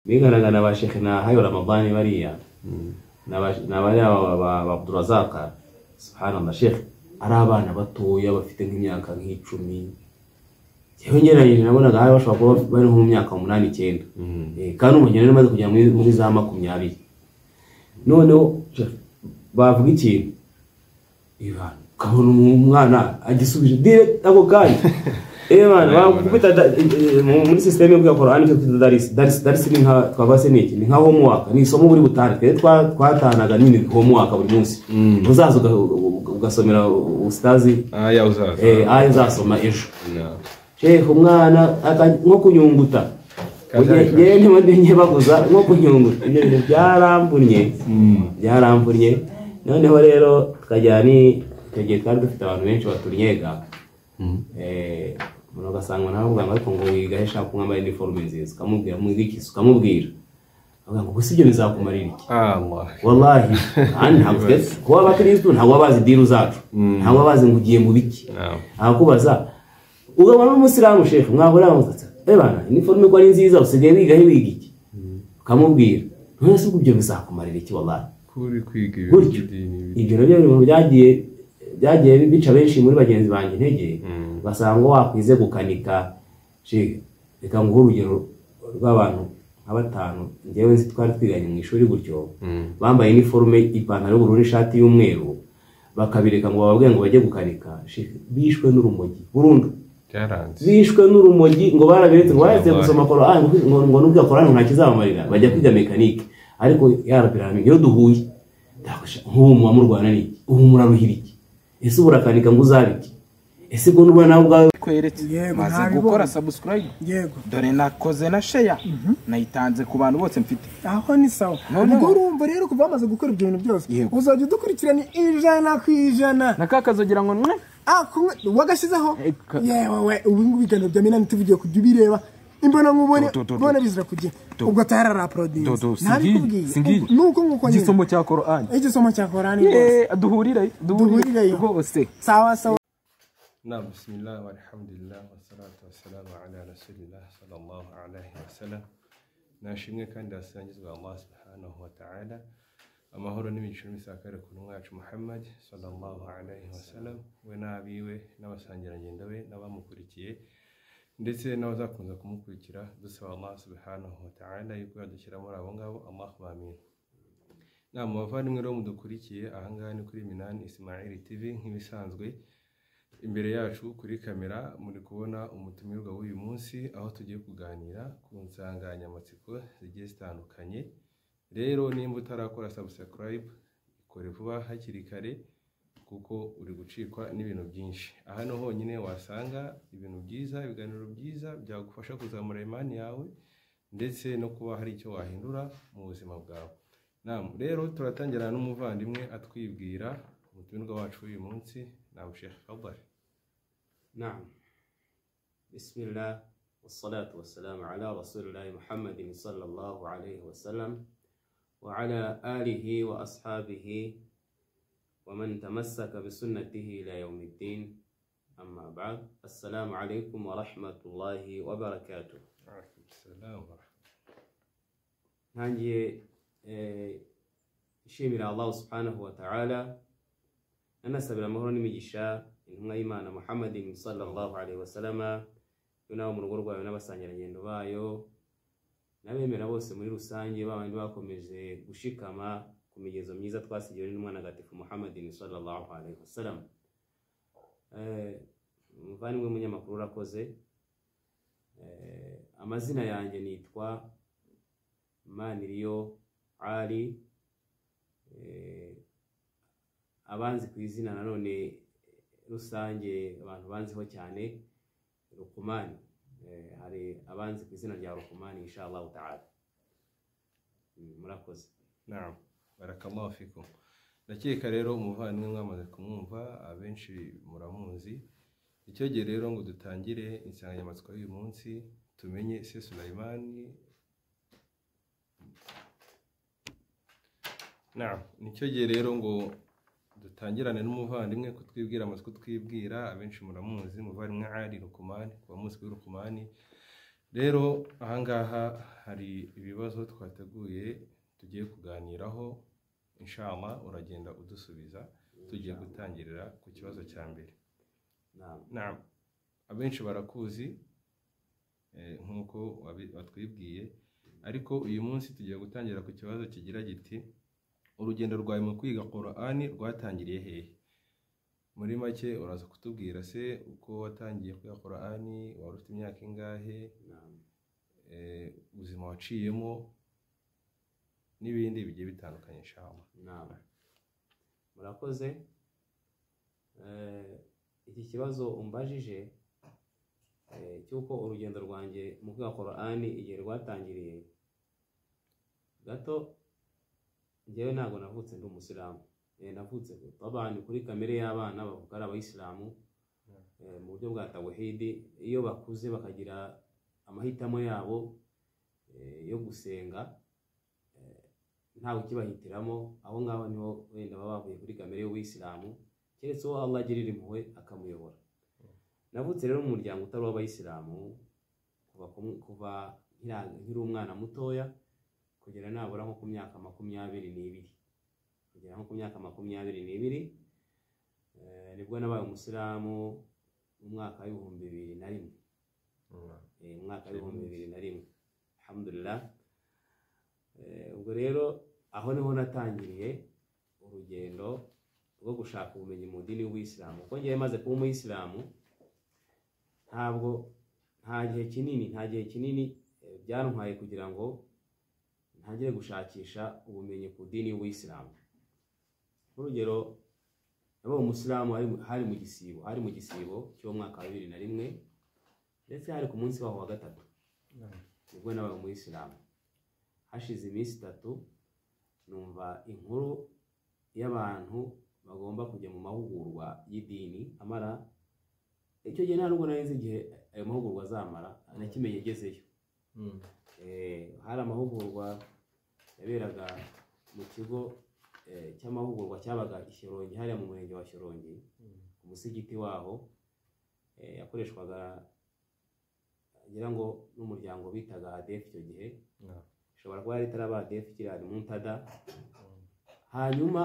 Biganaga na ba Sheikh na Hayo Ramadhani bariya na bariya ba Abdurazak. Subhanallah, Sheikh ari abana batoya bafite nk'imyaka nk'icumi. Yewe ngereranyije nabonaga hari bashobora kuba bari nko mu myaka 8 9. Kandi umugeni yari amaze kugera muri za 20. Noneho bavuga ikintu Ivan ukabona umwana agisubije direct ako kanya. Bana bakubita muri system yo Qur'an cyo kwita darisi ni nka twabase niki ni nka homework, ni isomo buri butane. Twe twatanaga nini homework buri munsi. Uzaza ugasomera ustazi aya uzaza aya uzasoma ejo. Sheikh umwana nko kunyunguta ngewe ntiwe baguza nko kunyunguta, ibyo bintu byaramvunnye. Noneho rero tukajya ni icyo gihe twari dufite abantu benshi batunyega. Umuntu ugasanga nawe avuga ngo ariko ngo wiga he shaka mwambaye uniforme nziza, ukamubwira mwiga iki, ukamubwira avuga ngo gusa ibyo bizakumarira iki. Wallahi kandi ntabwo kuba abakristo ntabwo bazi diru zacu, ntabwo bazi ngo ugiye mu biki. Akakubaza ugabana n'umusilamu Sheikh mwahora mutata bana uniforme ko ari nziza usigaye wiga he wiga iki, ukamubwira none se ibyo bizakumarira iki. Wallahi kuri kwiga ibintu ibyo nabyo bintu byagiye bica benshi muri bagenzi banjye intege, basanga wakwize gukanika. Sheikh reka nguhe urugero rw'abantu nka batanu njyewe nzi twari twiganye mu ishuri gutyo, bambaye uniforme ipantaro y'ubururu n'ishati y'umweru, bakabireka ngo bababwire ngo bajye gukanika. Sheikh bishwe n'urumogi burundu, bishwe n'urumogi ngo barabiretse ngo baretse gusoma Qur'an ngo nubwo Qur'an nta kizabamarira bajya kwiga mekanike. Ariko ya Rabbil Alamin iyo duhuye nk'ubu muba murwana n'iki, ubu muraruhira iki, ese urakanika ngo uzabe iki, ese ubwo nuba nawe ubwawe kweretse maze gukora subscribe. Yego dore nakoze na share nayitanze ku bantu bose mfite aho ni sawa. Ubwo urumva rero kuva bamaze gukora ibyo bintu byose uzajya udukurikirana 100% nakakazogira ngo mwe wagashizeho. Yewe we ubu ngubu ibiganiro bya Minani tuvugiye kujya ubireba imbona nkubone bona bizira kujya ubwo tarara uploading ntabikubwiye nuko nguko nyine igisomo cya Qur'an, igisomo cya Qur'an rwose. Duhurire rwose sawa sawa. Na bismillah walhamdulillah wassalatu wassalamu ala rasulillah sallallahu alayhi wasallam. Nashimwe kandi asangizwe Allah subhanahu wa ta'ala, amahoro n'imigisha n'isakare ku ntumwa yacu Muhammad sallallahu alayhi wasallam, we n'abiwe n'abasangirangendo be n'abamukurikiye ndetse n'abazakunza kumukurikira. Dusaba Allah subhanahu wa ta'ala yuko yadushyira muri abo ngabo, Allahumma amin. Na mubavandimwe rero mudukurikiye aha ngaha ni kuri Minani Ismail TV nk'ibisanzwe. Imbere yacu kuri kamera muri kubona umutumirwa w'uyu munsi, aho tugiye kuganira ku nsanganyamatsiko zigiye zitandukanye. Rero nimba utarakora subscribe ikore vuba hakiri kare, kuko uri gucikwa n'ibintu byinshi. Aha no honyine wasanga ibintu byiza, ibiganiro byiza byagufasha kuzamura imani yawe ndetse no kuba hari icyo wahindura mu buzima bwawe. Naam, rero turatangira n'umuvandimwe atwibwira umutumirwa wacu w'uyu munsi. Naam Sheikh Fadhal. Naam. Bismillah wassalatu wassalamu ala rasulillah Muhammadin sallallahu alayhi wasallam wa ala alihi wa ashabihi wa man tamassaka bi sunnatihi ila yawmiddin. Amma ba'd. Assalamu alaykum wa rahmatullahi wa barakatuh. Wa alaykum assalam wa rahmatullah. Ntangiye nshimira Allah subhanahu wa ta'ala, nanasabira amahoro n'imigisha intumwa y'Imana Muhammadin sallallahu alayhi wasallam, n'abo mu rugo rwayo n'abasangirangendo bayo n'abemera bose muri rusange, babandi bakomeje gushikama ku migenzo myiza twasigiwe n'umwana gatatu Muhammadin sallallahu alayhi wasallam. Umuvandimwe munyamakuru urakoze. Amazina yanjye nitwa Maniriyo Ali, abanzi ku izina nanone rusange abantu banziho cyane Rukumani. Hari abanzi ku izina rya Rukumani inshallah ta'ala. Murakoze. Naam, barakallahu fikum. Ndakeka rero umuvandimwe mwamaze kumwumva, abenshi muramuzi. Icyo gihe rero ngo dutangire insanganyamatsiko y'uyu munsi, tumenye se Sulaimani. Naam, nicyo gihe rero ngo dutangirane n'umuvandimwe kutwibwira amatsiko twibwira, abenshi muramuzi, umuvandimwe Ali Rukumani, kuba muzi kuri Rukumani. Rero ahangaha hari ibibazo twateguye tugiye kuganiraho, inshallah uragenda udusubiza. Tugiye gutangirira ku kibazo cya mbere. Naam, abenshi barakuzi nk'uko watwibwiye, ariko uyu munsi tugiye gutangira ku kibazo kigira giti: urugendo rwawe mu kwiga Qur'ani rwatangiriye hehe? Muri make uraza kutubwira se uko watangiye kwiga Qur'ani, wari ufite imyaka ingahe, ubuzima waciyemo n'ibindi bigiye bitandukanye inshallah. Naam, murakoze. Iki kibazo umbajije cy'uko urugendo rwanjye mu kwiga Qur'ani igihe rwatangiriye, gato njyewe ntabwo navutse ndi umusilamu. Navutse abantu kuri kamere y'abana bavuga ari abayisilamu mu buryo bwa tawhidi, iyo bakuze bakagira amahitamo yabo yo gusenga ntawe ukibahitiramo, aho ngaho niho wenda baba bavuye kuri kamere y'ubuyisilamu, keretse uwo Allah agirira impuhwe akamuyobora. Navutse rero mu muryango utari uw'abayisilamu kuva nkiri umwana mutoya kugera nabura nko ku myaka 22, kugera nko ku myaka 22 nibwo nabaye umusilamu mu mwaka wa 2001. Mu mwaka wa 2001, alhamdulillah. Ubwo rero aho niho natangiriye urugendo rwo gushaka ubumenyi mu dini y'ubuyisilamu. Kuko ngiye maze kuba umuyisilamu, ntabwo nta gihe kinini byantwaye kugira ngo ntangire gushakisha ubumenyi ku dini y'ubuyisilamu. Urugero, nabaye umusilamu hari mu gisibo cy'umwaka wa 2001, ndetse hari ku munsi waho wa 3 nibwo nabaye umuyisilamu. Hashize iminsi 3 numva inkuru y'abantu bagomba kujya mu mahugurwa y'idini amara. Icyo gihe nta nubwo nari nzi igihe ayo mahugurwa azamara, nakimenye ngezeyo. Hari amahugurwa yaberaga mu kigo cy'amahugurwa cyabaga i Shyorongi, hariya mu murenge wa Shyorongi, ku musigiti waho, yakoreshwaga ngira ngo n'umuryango bitaga ADF icyo gihe, ishobora kuba yari itaraba ADF kiriya ni Muntada. Hanyuma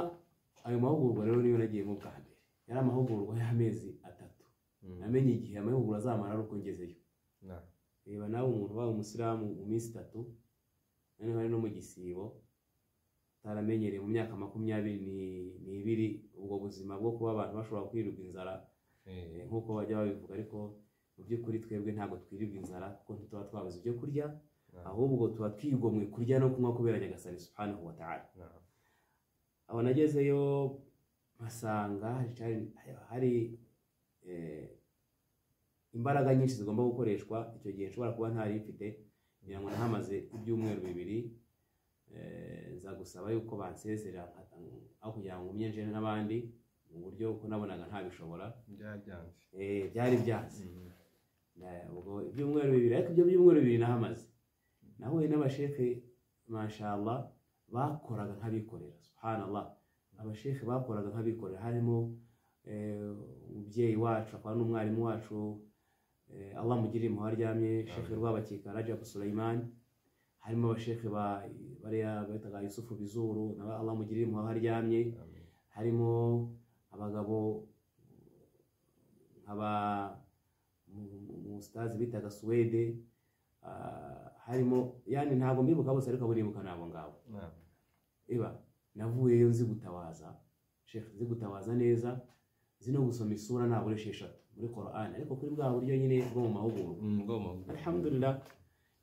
ayo mahugurwa rero niyo nagiyemo bwa mbere, yari amahugurwa y'amezi 3. Namenye igihe amahugurwa azamara ari uko ngezeyo. Reba nawe umuntu ubaye umusilamu mu minsi 3, noneho ari no mu gisibo, utaramenyereye mu myaka 22 ubwo buzima bwo kuba abantu bashobora kwirirwa inzara nk'uko bajya babivuga, ariko mu by'ukuri twebwe ntabwo twirirwa inzara kuko ntituba twabuze ibyo kurya, ahubwo tuba twigomwe kurya no kunywa kubera Nyagasani subhanahu wa ta'ala. Aho nagezeyo mpasanga hari imbaraga nyinshi zigomba gukoreshwa. Icyo gihe nshobora kuba ntari mfite, ngira ngo nahamaze ibyumweru 2, nza gusaba yuko bansezerera aho kugira ngo ngumye nje n'abandi mu buryo ko nabonaga ntabishobora. Byari byanze. Ubwo ibyumweru 2, ariko ibyo byumweru 2 nahamaze nahuye n'abashekhe mashallah bakoraga nk'abikorera, subhanallah. Abashekhe bakoraga nk'abikorera, harimo umubyeyi wacu akaba n'umwarimu wacu, Allah mugirire impuhwe aryamye, Sheikh Rwabakika Rajab Sulaiman, harimo abashekhe bariya bitaga Yusufu Bizuru, nawe Allah mugirire impuhwe aryamye, harimo abagabo nk'aba mustazi bitaga Suwede, harimo yani ntabwo mbibuka bose ariko buribuka nabo ngabo. Eba navuyeyo nzi gutawaza, Sheikh nzi gutawaza neza, nzi no gusoma isura nabura 6 muri Qur'an, ariko kuri bwa buryo nyine bwo mu mahugurwa. Alhamdulillah,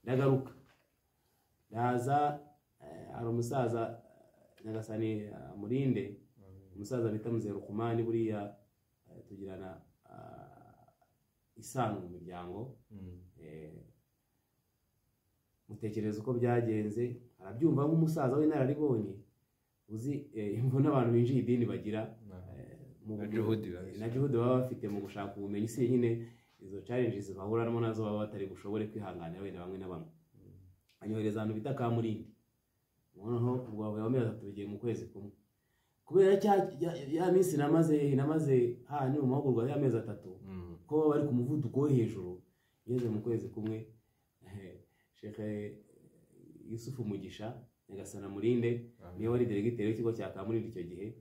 ndagaruka ndaza. Hari umusaza Nyagasani amurinde, umusaza bita Mzee Rukumani, buriya tugirana isano mu miryango. Mutekereza uko byagenze, arabyumva nk'umusaza w'inararibonye, uzi imvune abantu binjiye idini bagira na juhudi baba bafite mu gushaka ubumenyi, si nyine izo challenges bahuramo nazo baba batari bushobore kwihanganira wenda bamwe na bamwe. Anyohereza ahantu bita Kamurindi, noneho ubwo bavuye amezi 3 bigiye mu kwezi kumwe, kubera ya minsi namaze ni mu mahugurwa y'amezi 3, ko bari ku muvuduko wo hejuru, ngeze mu kwezi kumwe Sheikh Yusufu Mugisha Nyagasana Murinde niwe wari diregiteri w'ikigo cya Kamurindi icyo gihe.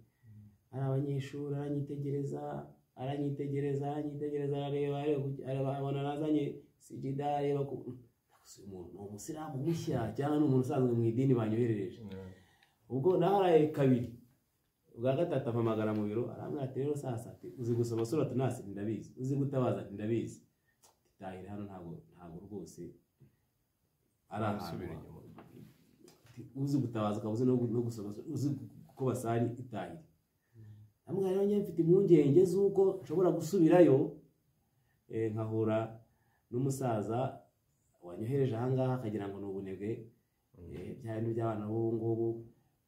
Ari abanyeshuri aranyitegereza arareba abona nazanye sijida, areba umuntu ni umusilamu mushya cyangwa ni umuntu usanzwe mu idini banyoherereje. Ubwo naharaye kabiri, ubwa gatatu ampamagara mu biro arambwira ati rero sasa ati uzi gusoma suratu Nasi ndabizi, uzi gutabaza ndabizi, tahira hano ntabwo rwose ari ahantu uzi gutabaza ukaba uzi no gusoma uzi ko basari itahira. Namwe rero njye mfite impungenge z'uko nshobora gusubirayo nkahura n'umusaza wanyohereje ahangaha akagira ngo ni ubunebwe bya bintu by'abana b'ubu ngubu,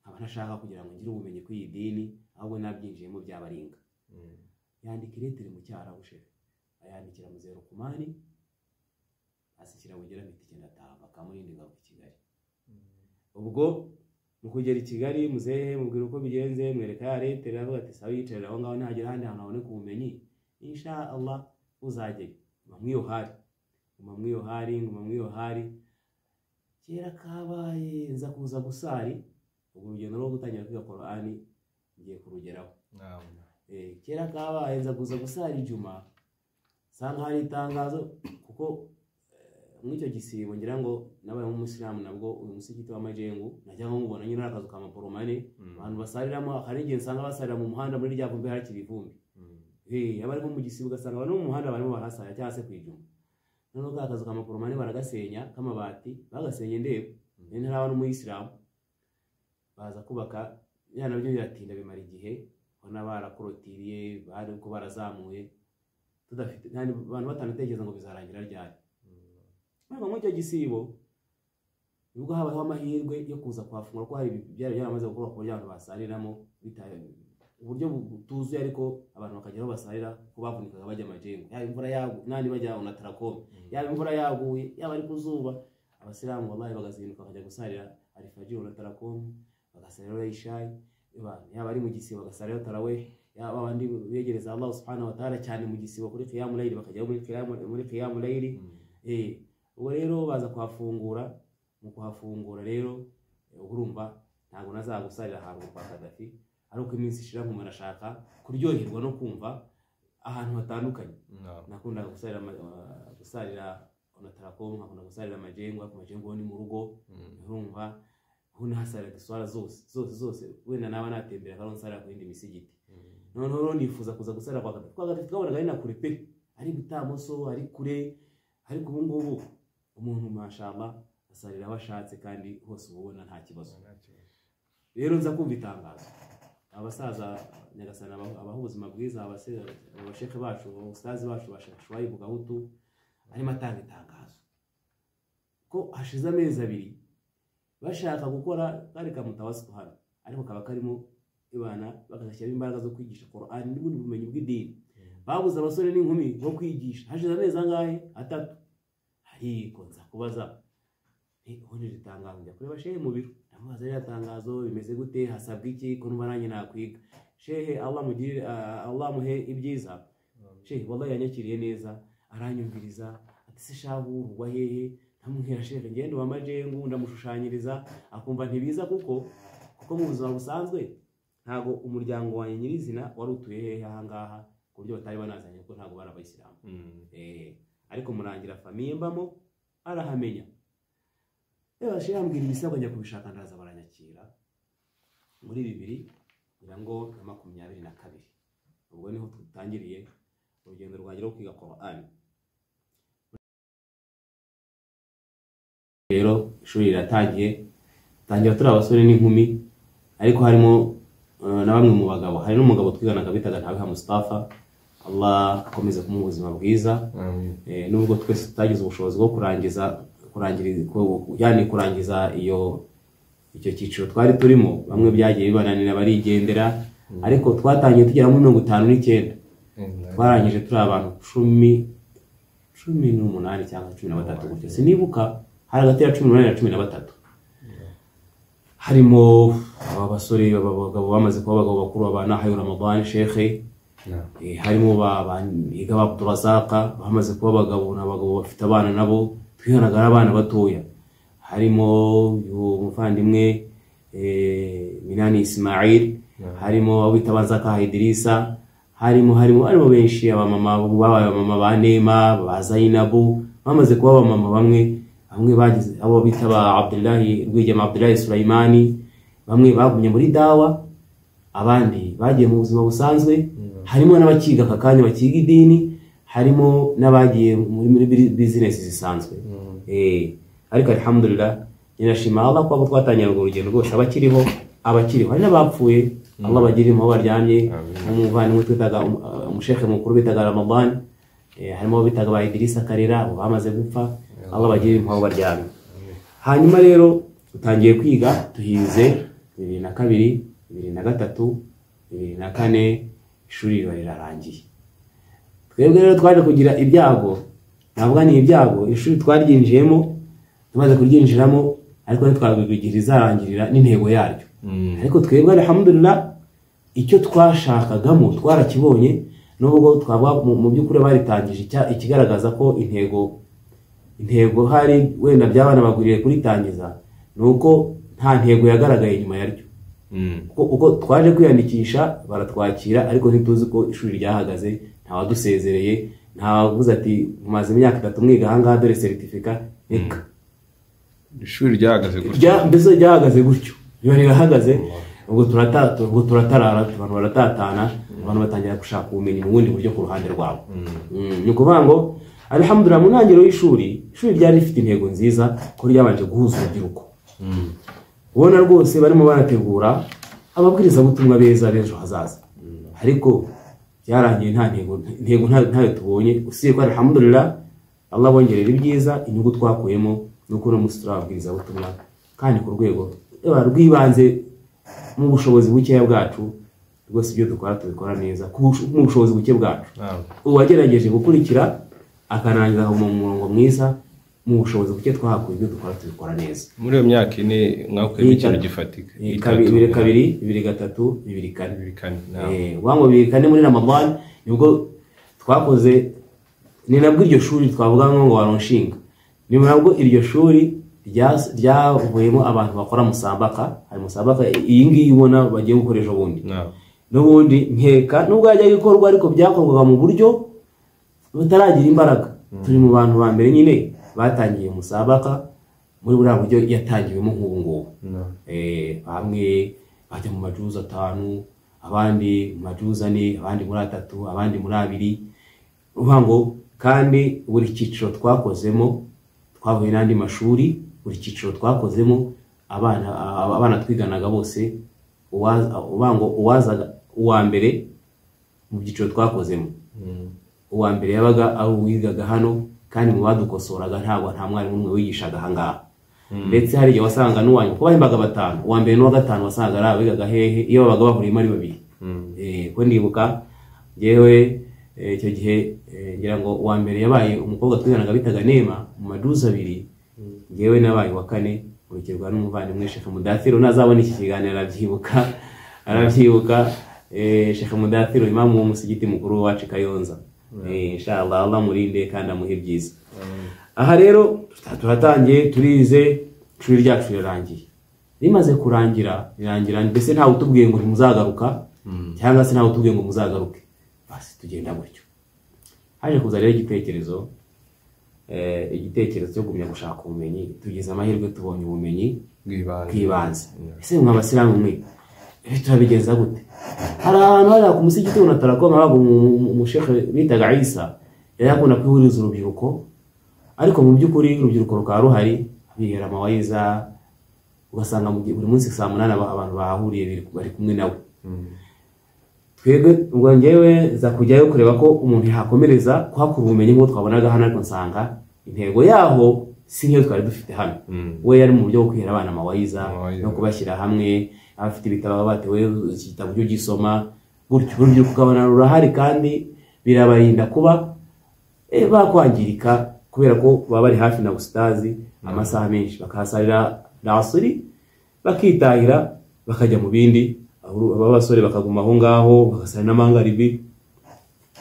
nkaba ntashaka kugira ngo ngire ubumenyi kuri iyi dini ahubwo nabyinjiyemo byabaringa. Yandika iretere mu Cyarabu shefe, ayandikira Muzehe Rukumani asikira bugera mitike ndataha Kamurindi ngaruka i Kigali. Ubwo mu kugera i Kigali muzehe mubwira uko bigenze, mwereka ya letere, aravuga ati sawa yicarira aho ngaho ntihagera ahandi hantu haboneka ubumenyi insha Allah uzajyayo. Nguma mw'iyo hari kera kabaye nza kuza gusari. Ubwo urugendo rwo gutangira kwiga Qur'ani ngiye kurugeraho. Kera kabaye nza kuza gusari Juma, sanga hari itangazo kuko muri icyo gisibo ngira ngo nabaye umusilamu nabwo uyu musigiti wa Majengo najya nkubona nyine akazu ka maporomane abantu basariramo, hari igihe nsanga basarira mu muhanda muri rya vumbi hakiri ivumbi. Abari mu gisibo ugasanga bari mu muhanda barimo barasara cyangwa se kwijuma. Noneho ka kazu ka maporomane baragasenya k'amabati, bagasenye ndeba ntaraba n'umuyisilamu baza kubaka ya nabyo biratinda bimara igihe ubona barakorotiriye bari uko barazamuye tudafite abantu batanatekereza ngo bizarangira ryari. Ariko muri icyo gisibo nibwo habaho amahirwe yo kuza kuhafungura ko hari byari byaramaze gukorwa ku buryo abantu basariramo uburyo butuzuye, ariko abantu bakagera aho basarira ko bavunikaga bajya Majengo, yaba imvura yaguye nani bajya Onatracom, yaba imvura yaguye yaba ari ku zuba, abasilamu wallahi bagazinduka bakajya gusarira alfajiri Onatracom, bagasarira ishayi, yaba ari mu gisibo bagasarira tarawih, yaba abandi begereza Allah subhanahu wa ta'ala cyane mu gisibo kuri qiyamul layli bakajya muri qiyamul layli. Ubwo rero baza kuhafungura. Mu kuhafungura rero urumva ntabwo nazagusarira ahantu kwa Kadafi, ariko iminsi ishira nkuma nashaka kuryoherwa no kumva ahantu hatandukanye. Nakundaga gusarira Onatracom, nkakunda gusarira Majengo, ku Majengo ni mu rugo urumva aho nahasarira iswara zose wenda naba natembera kandi nsarira ku yindi misigiti. Noneho rero nifuza kuza gusarira kwa Kadafi. Kwa Kadafi twabonaga ari na kure pe, ari butamoso ari kure, ariko ubu ngubu umuntu mashallah asarira aho ashatse kandi hose ubona nta kibazo. Rero nza kumva itangazo abasaza Nyagasana abaha ubuzima bwiza, abasheke bacu, abasazi bacu bashashwaye Gahutu arimo atanga itangazo ko hashize amezi abiri bashaka gukora kari kamutawasitu hano, ariko kaba karimo ibana bagashyiramo imbaraga zo kwigisha Qur'an n'ubundi bumenyi bw'idini. Babuze abasore n'inkumi bo kwigisha, hashize amezi angahe? 3. Ariko nza kubaza ubundi ritangazo njya kureba shehe mu biro, ndamubaza ririya tangazo bimeze gute, hasabwa iki ko numva nanjye nakwiga. Shehe Allah mugirire, Allah muhe ibyiza. Shehe wallahi yanyakiriye neza, aranyumviriza ati se shabu rwa hehe? Ndamubwira shehe ngende wa Majengo, ndamushushanyiriza akumva ntibiza kuko mu buzima busanzwe ntago umuryango wanjye nyirizina wari utuye hehe ahangaha ku buryo batari banazanye kuko ntago bari abayisilamu. Ariko murangira famiye mbamo arahamenya. Shehe ambwira ibisabwa njya kubishaka ndaza baranyakira muri 2022. Ubwo niho tutangiriye urugendo rwanjye rwo kwiga Qur'an. Rero ishuri riratangiye, tangira turi abasore n'inkumi, ariko harimo na bamwe mu bagabo. Hari n'umugabo twiganaga bitaga Ntabiha Mustafa, Allah akomeze kumuha ubuzima bwiza. Nubwo twese tutagize ubushobozi bwo kurangiza iyo icyo cyiciro twari turimo, bamwe byagiye bibananira barigendera, ariko twatangiye tugera muri 59 twarangije turi abantu 18 cyangwa 13 gutyo, sinibuka, hari hagati ya 18 na 13. Harimo aba basore abagabo bamaze kuba abagabo bakuru, abana Hayo Ramadan Sheikh, harimo biga Abdurrazaka bamaze kuba abagabo n'abagabo bafite abana nabo twihanaga abana batoya. Harimo uyu muvandimwe Minani Ismail, harimo abo bita Bazaka Idrisa, harimo benshi, abamama babaye abamama ba Nema, ba Zainabu, bamaze kuba abamama bamwe bagize abo bita ba Abdullahi Rwigema, Abdullahi Sulaimani, bamwe bagumye muri dawa, abandi bagiye mu buzima busanzwe, harimo n'abakiga aka kanya bakiga idini, harimo n'abagiye muri business zisanzwe. Ariko alhamdulillah ninashima Allah ko abo twatangiye urwo rugendo rwose abakiriho hari n'abapfuye, Allah bagirire impuhwe baryamye. Umuvandimwe twitaga umushekhe mukuru bitaga Ramadan, harimo abo bitaga ba Idrisa Karera, abo bamaze gupfa, Allah bagirire impuhwe baryamye. Hanyuma rero tutangiye kwiga, tuhize 2002, 2003, 2004, ishuri riba rirarangiye. Twebwe rero twaje kugira ibyago, navuga ni ibyago, ishuri twaryinjiyemo, tumaze kuryinjiramo ariko ntitwabibwira izarangirira n'intego yaryo. Ariko twebwe alhamdulillah icyo twashakagamo twarakibonye, nubwo twavuga mu by'ukuri baritangije ikigaragaza ko intego hari wenda by'abana bagwiriye kuritangiza, nuko nta ntego yagaragaye nyuma yaryo. Uko twaje kwiyandikisha baratwakira, ariko ntituzi ko ishuri ryahagaze, nta wadusezereye, nta wavuze ati mumaze imyaka 3 mwiga aha ngaha dore certificate, reka. Ishuri ryahagaze gutyo. Mbese ryahagaze gutyo, riba rirahagaze, ubwo turatarara, abantu baratatana, abantu batangira gushaka ubumenyi mu bundi buryo ku ruhande rwabo. Ni ukuvuga ngo alhamdulillah mu ntangiriro y'ishuri, ishuri ryari rifite intego nziza ko ryabanje guhuza urubyiruko. Ubona rwose barimo barategura ababwirizabutumwa beza b'ejo hazaza. Ariko byarangiye nta ntego ntayo tubonye, usibye ko alhamdulillah Allah bongerera ibyiza, inyungu twakuyemo nuko no munsi turababwirizabutumwa kandi ku rwego rw'ibanze mu bushobozi bukeya bwacu, rwose ibyo dukora tubikora neza mu bushobozi buke bwacu. Uwagerageje gukurikira akarangiza mu murongo mwiza, mu bushobozi buke twahakuye ibyo dukora tubikora neza. Muri iyo myaka ine mwakuyemo ikintu gifatika. 2002, 2003, 2004. Wango 2004 muri Ramadan nibwo twakoze, ni nabwo iryo shuri twavuga ngo waronshinga, ni nabwo iryo shuri ryavuyemo abantu bakora musabaka. Hari musabaka iyi ngiyi ubona bagiye gukoresha ubundi n'ubundi nkeka nubwo yajya gikorwa, ariko byakorwaga mu buryo butaragira imbaraga. Turi mu bantu ba mbere nyine batangiye musabaka muri buriya buryo yatangiwemo nk'ubu ngubu. Bamwe bajya mu majuza 5, abandi mu majuza 4, abandi muri 3, abandi muri 2. Uvuga ngo kandi buri cyiciro twakozemo twavuye n'andi mashuri, buri cyiciro twakozemo abana twiganaga bose, uvuga ngo uwazaga uwa mbere mu byiciro twakozemo, uwa mbere yabaga ari uwigaga hano, kandi mu badukosoraga ntabwo nta mwarimu umwe wigishaga aha ngaha. Ndetse hari igihe wasanga n'uwanyu kuko bahembaga 5, uwa mbere n'uwa 5 wasanga ari abigaga hehe, iyo babaga bahuriyemo ari babiri. Ko ndibuka njyewe icyo gihe ngira ngo uwa mbere yabaye umukobwa twiganaga bitaga Nema mu maduza 2, njyewe nabaye uwa 4, nkurikirwa n'umuvandimwe Sheikh Mudathiro, nazabona iki kiganiro arabyibuka, Sheikh Mudathiro imamu w'umusigiti mukuru wacu Kayonza. Inshallah Allah murinde kandi amuhe ibyiza. Aha rero turatangiye turize, ishuri ryacu rirangiye. Rimaze kurangira rirangira mbese ntawe utubwiye ngo ntimuzagaruka, cyangwa se ntawe utubwiye ngo muzagaruke, basi tugenda gutyo. Haje kuza rero igitekerezo cyo gumya gushaka ubumenyi. Tugize amahirwe tubonye ubumenyi bw'ibanze. Ese mwa abasilamu mwe turabigenza gute? Hari ahantu hariya ku musigiti unatarakoma habaga umushekhe bitaga Isa, yari akunda kwihuriza urubyiruko, ariko mu by'ukuri urubyiruko rukaba ruhari bihera amawayiza, ugasanga buri munsi saa 8 abantu bahahuriye bari kumwe nawe. Twebwe ubwo njyewe nza kujyayo kureba ko umuntu yakomereza kuhakura ubumenyi nk'uko twabonaga hano, ariko nsanga intego yaho si nk'iyo twari dufite hano. We yari mu buryo bwo kwihera abana amawayiza no kubashyira hamwe, abafite ibitabo batewe igitabo cyo gisoma gutyo, urubyiruko ukabona rurahari kandi birabarinda kuba bakwangirika kubera ko baba bari hafi na ustazi amasaha menshi, bakahasarira rasuri bakitahira bakajya mu bindi, abasore bakaguma aho ngaho bagasara n'amangaribi.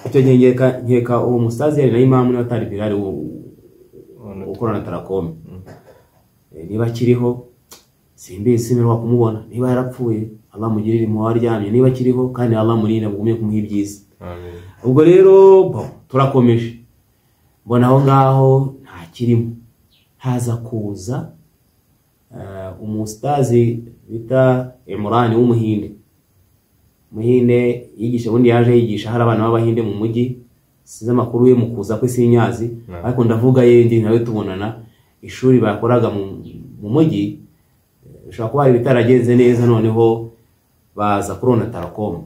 Icyo gihe nkeka uwo mustazi yari na imamu n'atari Bilal ukorana Tarakome. Niba akiriho simbizi, simerwa kumubona. Niba yarapfuye Allah mugirire impuhwe aryamye, niba akiriho kandi Allah murinde agumye kumuha ibyiza. Amin. Ubwo rero turakomeje, mbona aho ngaho nta kirimo. Haza kuza umustazi bita Imran w'umuhinde. Muhinde yigisha, ubundi yaje yigisha hari abana b'abahinde mu mujyi, sinzi amakuru ye mu kuza kwe sinyazi, ariko ndavuga ye ndi nawe tubonana ishuri bakoraga mu mujyi, bishobora kuba hari bitaragenze neza, noneho baza kurona Tarakom.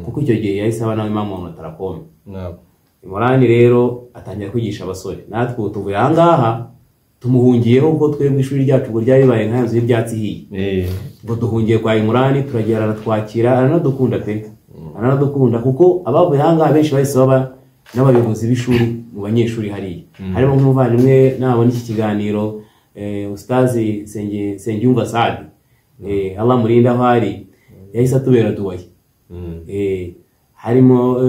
Kuko icyo gihe yahise aba nawe imamu wa Tarakom. Imran rero atangira kwigisha abasore, natwe tuvuye aha ngaha tumuhungiyeho, kuko twebwe ishuri ryacu ubwo ryari ribaye nka nzu y'ibyatsi ihiye. Ubwo duhungiye kwa Imran, turagera aratwakira, aranadukunda pe, aranadukunda, kuko abavuye aha ngaha benshi bahise baba n'abayobozi b'ishuri mu banyeshuri hariya. Harimo nk'umuvandimwe nabona iki kiganiro, Ustazi Sengiyumva Saadi, Allah murinde aho ari, yahise atubera duwaye. Harimo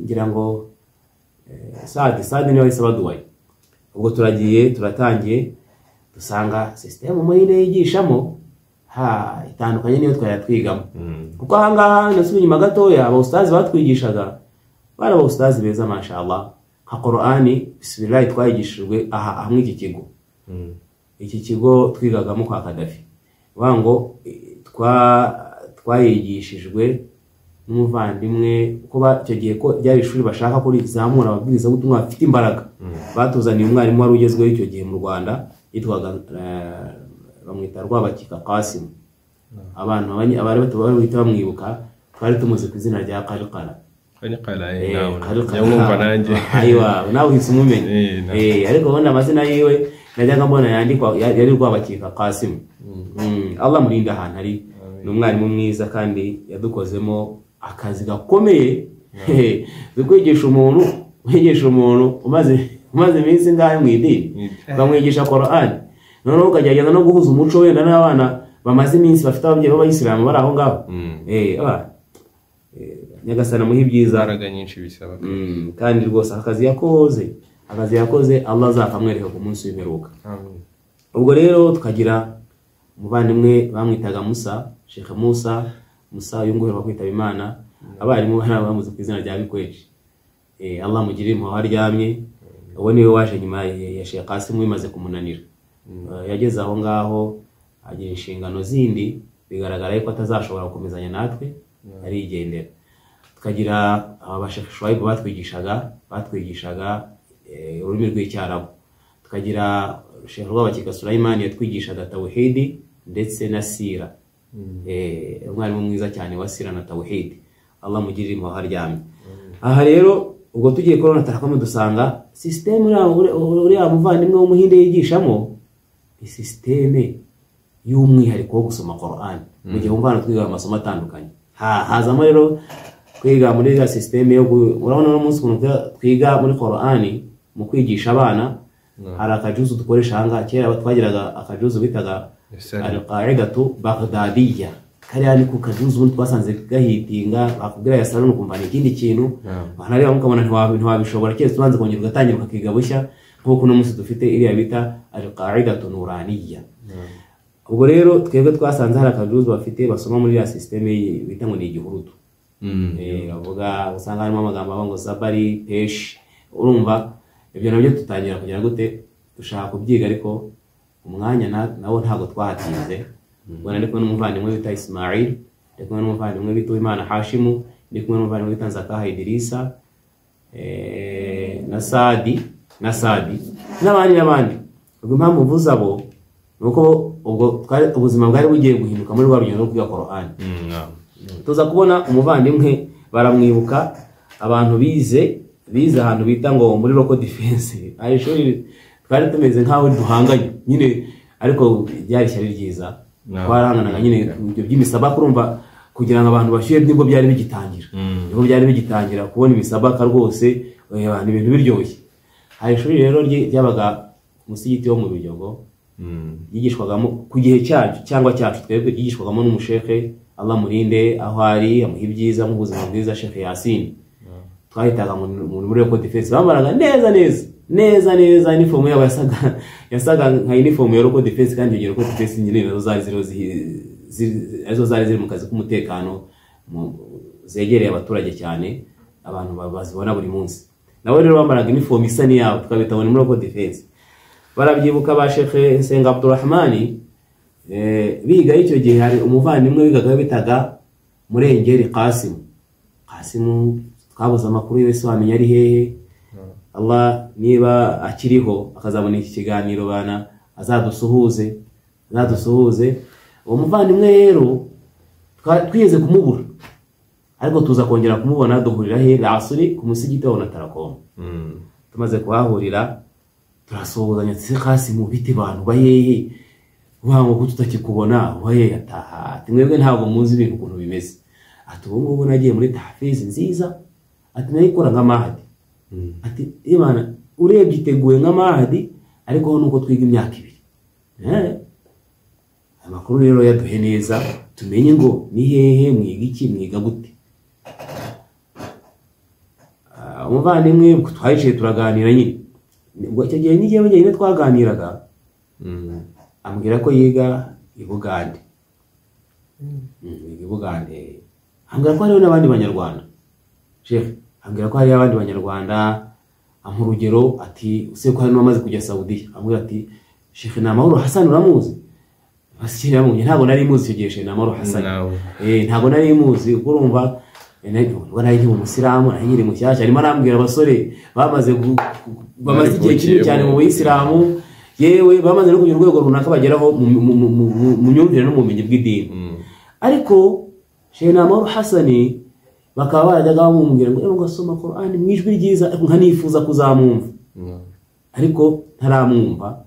ngira ngo Saadi niwe wahise abaduwaye. Ubwo turagiye turatangiye dusanga system muri yigishamo itandukanye niyo twari twigamo. Kuko aha ngaha nasubiye inyuma gatoya, aba ustazi batwigishaga bari aba ustazi beza mashallah. Nka Qur'ani bismillah twayigishijwe aha hamwe iki kigo. Iki kigo twigagamo kwa Kadafi. Bango twayigishijwe n'umuvandimwe, kuko icyo gihe ko ryari ishuri bashaka ko rizamura ababwiriza butumwa bafite imbaraga. Batuzaniye umwarimu wari ugezweho icyo gihe mu Rwanda yitwaga bamwita Rwabakika Qasim. Abantu abari bahita bamwibuka, twari tumuzi ku izina rya Qarqara. Qarqara nanjye. Aiwa, nawe uhise umumenye. Ariko ubona amazina yiwe najyaga mbona yandikwa yari Rwabakika Qasim. Allah murinde ahantu ari, ni umwarimu mwiza kandi yadukozemo akazi gakomeye. Kwigisha umuntu, wigisha umuntu umaze iminsi ngahe mu idini, bamwigisha Qur'an, noneho ukagerageza no guhuza umuco wenda n'abana bamaze iminsi bafite ababyeyi b'abayisilamu bari aho ngaho. Nyagasani amuhe ibyiza, imbaraga nyinshi bisaba. Kandi rwose akazi yakoze Allah azakamwereka ku munsi w'imperuka. Ubwo rero tukagira umuvandimwe bamwitaga Musa, Sheikh Musa uyu nguyu bakwitaba Imana, abarimu bamuzi ku izina rya Bikweje. Allah mugirire impuhwe aryamye. Uwo niwe waje nyuma ya Sheikh Qasim bimaze kumunanira. Yageze aho ngaho agira inshingano zindi, bigaragara yuko atazashobora gukomezanya natwe, arigendera. Tukagira aba Sheikh Shuaib batwigishaga ururimi rw'icyarabu. Tukagira Sheikh Rwabakika Sulaiman yatwigishaga tawhidi ndetse na sira. Umwarimu mwiza cyane wa sira na tawhidi, Allah mugirire impuhwe aryamye. Aha rero ubwo tugiye korona Tarakom dusanga system uriya muvandimwe w'umuhinde yigishamo ni system y'umwihariko wo gusoma Qur'an. Mu gihe umvana twiga amasomo atandukanye, hazamo rero kwiga muri ya system yo urabona no munsi ukuntu twiga muri Qur'an mu kwigisha abana, hari akajuzu dukoresha aha ngaha. Kera twagiraga akajuzu bitaga Al-Qa'idatu Baghdadiyya, kariya ni ku kajuzu ubundi twasanze gahitinga, bakubwira ya salon ukumva ni ikindi kintu, wanareba mukabona ntiwabishobora, keretse ubanza kongera ugatangira ukakiga bushya, nk'uko uno munsi dufite iriya bita Al-Qa'idatu Nuraniyya. Ubwo rero twebwe twasanze hari akajuzu bafite basoma muri ya system bita ngo ni igihurudu. Bavuga usanga harimo amagambo avuga ngo zabari pesh, urumva ibyo nabyo tutangira kugira gute dushaka kubyiga, ariko umwanya nawo ntago twahatinze. Ubwo ndi kumwe n'umuvandimwe bita Ismail, ndi kumwe n'umuvandimwe bita Uwimana Hashimu, ndi kumwe n'umuvandimwe bita Nzakaha Idirisa, na Sadi n'abandi. Ubwo impamvu mvuze abo nuko ubwo ubuzima bwari bugiye guhinduka muri rwa rugendo rwo kwiga Qur'an. Tuza kubona umuvandimwe baramwibuka, abantu bize ahantu bita ngo muri Local Defense. Ari ishuri twari tumeze nkaho duhanganye nyine, ariko byari ishyari ryiza. Twarahanganaga nyine ibyo by'imisabaka, urumva kugira ngo abantu bashyuye nibwo byari bigitangira. Nibwo byari bigitangira kubona imisabaka rwose, abantu ibintu biryoshye. Hari ishuri rero ryabaga ku musigiti wo mu Biryogo, yigishwagamo ku gihe cyacu cyangwa cyacu twebwe, yigishwagamo n'umushehe Allah murinde aho ari amuha ibyiza mu buzima bwiza, Sheikh Yasin. Twahitaga muri Local Defense, bambaraga neza neza. Neza neza uniform yabo yasaga nka uniform ya Local Defense, kandi iyo Local Defense nyine nazo zari ziriho zari ziri mu kazi k'umutekano zegereye abaturage cyane, abantu bazibona buri munsi. Nabo rero bambaraga uniform isa n'iyabo, tukabita ngo ni muri Local Defense. Barabyibuka ba Sheikh Nsenga Abdurrahmani, biga icyo gihe hari umuvandimwe wigaga bitaga Murengeri Qasim. Qasim twabuze amakuru yose wamenya ari hehe. Allah niba akiriho akazabona iki kiganiro bana azadusuhuze. Uwo muvandimwe rero twigeze kumubura, ariko tuza kongera kumubona duhurira he Asuri ku musigiti wa Tarakom. Tumaze kuhahurira turasuhuzanya, tse Qasim bite bantu bahehe wango ko tutakikubona waye ataha, ati mwebwe ntabwo muzi ibintu ukuntu bimeze. Ati ubu ngubu nagiye muri tahfiz nziza, ati nayikora nka mahadi. Ati imana urebye iteguye nka mahadi, ariko nuko twiga imyaka 2. Amakuru rero yaduhe neza tumenye ngo ni hehe mwiga iki, mwiga gute. Umuvandimwe twayicaye turaganira nyine, ubwo icyo gihe n'igihe njyewe twaganiraga, ambwira ko yiga i Bugande. I Bugande ambwira ko hariho n'abandi banyarwanda. Sheikh ambwira ko hariho abandi banyarwanda, ampa urugero ati use ko hari n'abamaze kujya Saudi. Ambwira ati Sheikh Namahoro Hassan uramuzi? Bashyira mu ntabwo nari muzi icyo gihe Sheikh Namahoro Hassan. Ntabwo nari muzi, kuko urumva nubwo nari nkiri umusilamu, nari nkiri mushyashya. Arimo arambwira abasore bamaze igihe kinini cyane mu buyisilamu, yewe bamaze no kugira urwego runaka bageraho mu myumvire no mu bumenyi bw'idini. Ariko Sheikh Namahoro Hassan bakaba barajyaga bamubwira ngo ngo asoma Qur'an mu ijwi ryiza, nkanifuza kuzamwumva, ariko ntaramwumva.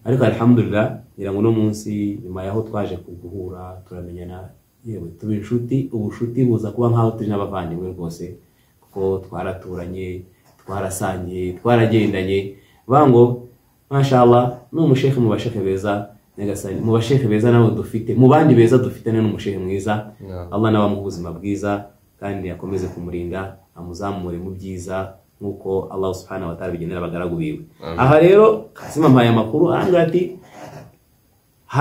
Ariko alhamdulillah ngira ngo no munsi nyuma yaho twaje kuguhura turamenyana, yewe tuba inshuti. Ubushuti buza kuba nkaho turi n'abavandimwe rwose, kuko twaraturanye, twarasangiye, twaragendanye. Bango mashallah ni umushekhe mu bashekhe beza Nyagasani, mu bashekhe beza nabo dufite, mu bandi beza dufite ni umushekhe mwiza. Allah nawe amuhe ubuzima bwiza kandi akomeze kumurinda, amuzamure mu byiza nkuko Allah subhanahu wa ta'ala bigenera abagaragu biwe. Aha rero Kasima mpaye amakuru arambwira ati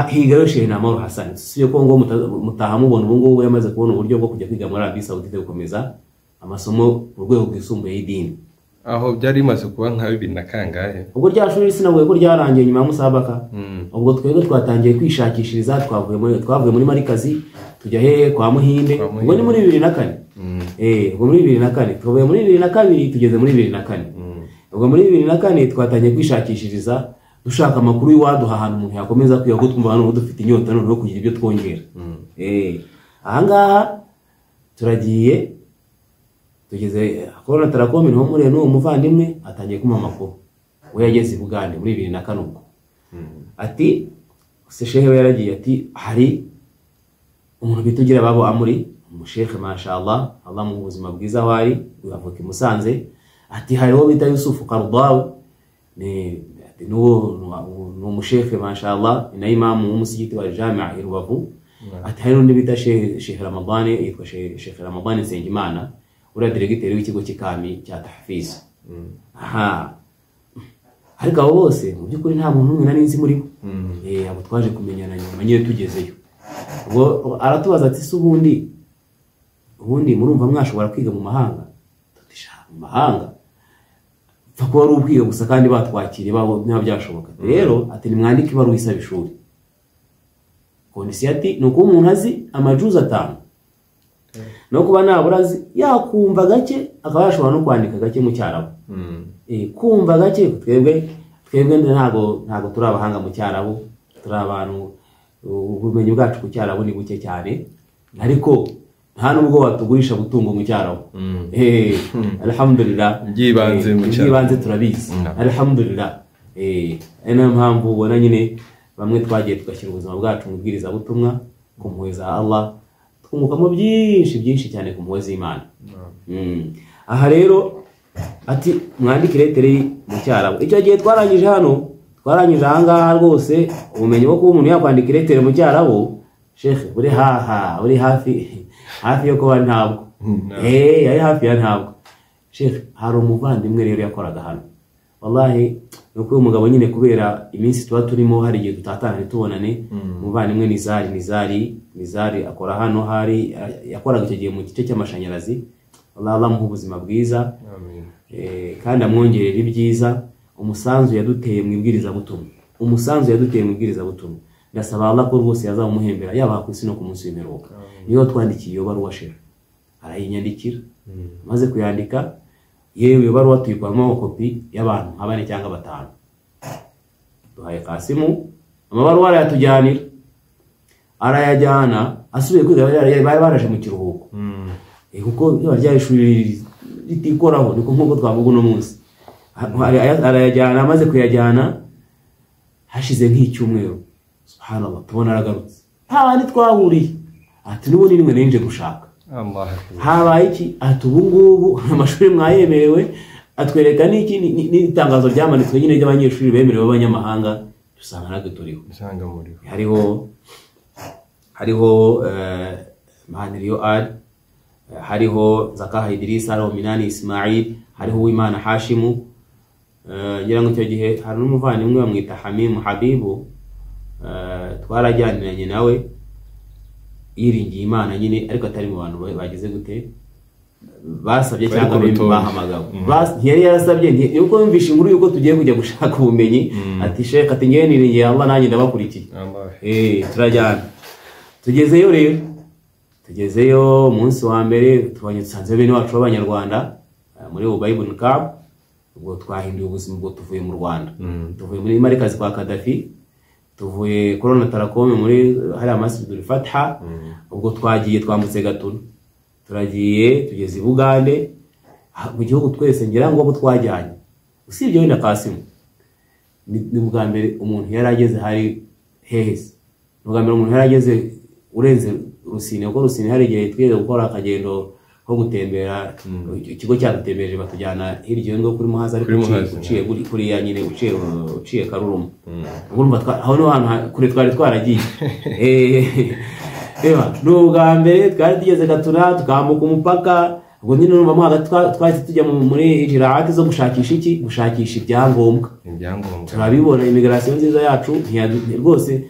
higayo Sheikh Namahoro Hassan. Siyo ko ngo mutaha mubona ubu ngubu yamaze kubona uburyo bwo kujya kwiga muri Arabie Saoudite gukomeza amasomo mu rwego rwisumbuye y'idini. Aho byari bimaze kuba nka 20 na kangahe? Ubwo rya shuri sinavuye ko ryarangiye nyuma ya musabaka. Ubwo twebwe twatangiye kwishakishiriza, twavuye muri Marikazi tujya hehe kwa Muhinde. Ubwo ni muri 2004. Ubwo muri 2004 twavuye muri 2002 tugeze muri 2004. Ubwo muri 2004 twatangiye kwishakishiriza dushaka amakuru y'uwaduha ahantu umuntu yakomeza kwiga, ko twumva hano dufite inyota noneho kugira ibyo twongera. Aha ngaha turagiye tugeze Corona Tarakom, niho muri n'uwo muvandimwe atangiye kumpa amakuru. We yageze i Bugande muri 2004 ubwo. Ati se shehe we yaragiye ati hari umuntu bitugira babo amuri umushekhe mashallah, Allah mu buzima bwiza aho ari, avuka i Musanze. Ati hariho bita Yusufu Qardawi, ni umushekhe mashallah, ni imamu w'umusigiti wa Jamia i Rubavu. Ati hari n'undi bita Sheikh Ramadani, yitwa Sheikh Ramadani Nsengimana, uriya diregiteri w'ikigo cy'ikami cya Tahfiz. Aha ariko abo bose mu by'ukuri nta muntu n'umwe nari nzi muri bo. Abo twaje kumenyana nyuma nyine tugezeyo. Ubwo aratubaza ati se ubundi murumva mwashobora kwiga mu mahanga? Tuti sha mu mahanga pfa kuba ari ukwiga gusa kandi batwakiriye babo niba byashoboka. Rero ati nimwandike ibaruwa isaba ishuri. Kondisiyo ati ni ukuba umuntu azi amajuzi 5, no kuba nabura azi yakumva gake akaba yashobora no kwandika gake mu Cyarabu. Kumva gake, twebwe ntago turi abahanga mu Cyarabu, turi abantu ubumenyi bwacu ku Cyarabu ni buke cyane, ariko nta nubwo watugurisha gutunga mu Cyarabu. Alhamdulillah byibanze mu Cyarabu, byibanze turabizi alhamdulillah. Ari nayo mpamvu ubona nyine bamwe twagiye tugashyira ubuzima bwacu mu bwirizabutumwa ku mpuhwe za Allah, twungukamo byinshi byinshi cyane ku mpuhwe z'Imana. Aha rero ati mwandike iretere mu Cyarabu. Icyo gihe twarangije hano, twarangije aha ngaha rwose ubumenyi bwo kuba umuntu yakwandika iretere mu Cyarabu, Sheikh buri haha, buri hafi hafi yo kuba ntabwo. Yari hafi ya ntabwo. Sheikh hari umuvandimwe rero yakoraga hano Wallahi nuko uyu mugabo nyine kubera iminsi tuba turimo hari igihe tutatana ntitubonane. Umuvandimwe Nizari akora hano, hari yakoraga icyo gihe mu gice cy'amashanyarazi. Allah amuha ubuzima bwiza. Amin. Kandi amwongerera ibyiza. Umusanzu yaduteye mu ibwirizabutumwa, ndasaba Allah ko rwose yazamuhembera yaba ku isi no ku munsi w'imperuka. Niyo twandikiye iyo baruwa shera, arayinyandikira. Amaze kuyandika, yewe iyo baruwa tuyikoramo kopi y'abantu nka 4 cyangwa 5. Duhaye Kasimu amabaruwa arayatujyanira, arayajyana asubiye kwiga. Bari baraje mu kiruhuko, kuko rya ishuri ritikoraho niko nkuko twavuga uno munsi. Arayajyana, amaze kuyajyana hashize nk'icyumweru, subhanallah, tubona aragarutse. Hahandi twahuriye, ati n'ubundi nimwe ninje gushaka. Habaye iki? Ati ubu ngubu amashuri mwayemerewe. Atwereka n'iki n'itangazo ryamanitswe nyine ry'abanyeshuri bemerewe b'abanyamahanga, dusanga natwe turiho. Hariho Mahaniriyo Ali, hariho Zakaha Idrisa, hariho Minani Ismail, hariho Uwimana Hashimu. Ngira ngo icyo gihe hari n'umuvandimwe bamwita Hamimu Habibu, twarajyaniranye nawe yiringiye Imana nyine, ariko atari mu bantu bagize gute basabye cyangwa bahamagawe. Ntiyari yarasabye, yuko yumvishe inkuru yuko tugiye kujya gushaka ubumenyi, ati sheka, ati ngewe niringiye Allah nanjye ndabakurikiye. Turajyana. Tugezeyo rero, tugezeyo umunsi wa mbere tubonye dusanze bene wacu b'Abanyarwanda muri Ubay ibn Ka'b. Ubwo twahinduye ubuzima, ubwo tuvuye mu Rwanda, tuvuye muri Marikazi kwa Kadafi, tuvuye Corona Telecom muri hariya Masjidul Fatha. Ubwo twagiye twambutse Gatuna, turagiye tugeze i Bugande, mu gihugu twese ngira ngo abo twajyanye usibye we na Kasimu. Ni ubwa mbere umuntu yari ageze hari hehese, ni ubwa mbere umuntu yari ageze urenze Rusine, kuko Rusine hari igihe twigeze gukora akagendo ko gutembera, ikigo cyadutembereje batujyana hirya yo kuri Muhazi, ariko uciye kuriya nyine uciye Karuruma. Urumva aho no hantu kure twari twaragiye. Ni ubwa mbere twari tugeze Gatuna, tukambuka umupaka. Ubwo nyine urumva mo hagati twahise tujya muri ijiraati zo gushakisha iki, gushakisha ibyangombwa. Turabibona, immigration nziza yacu rwose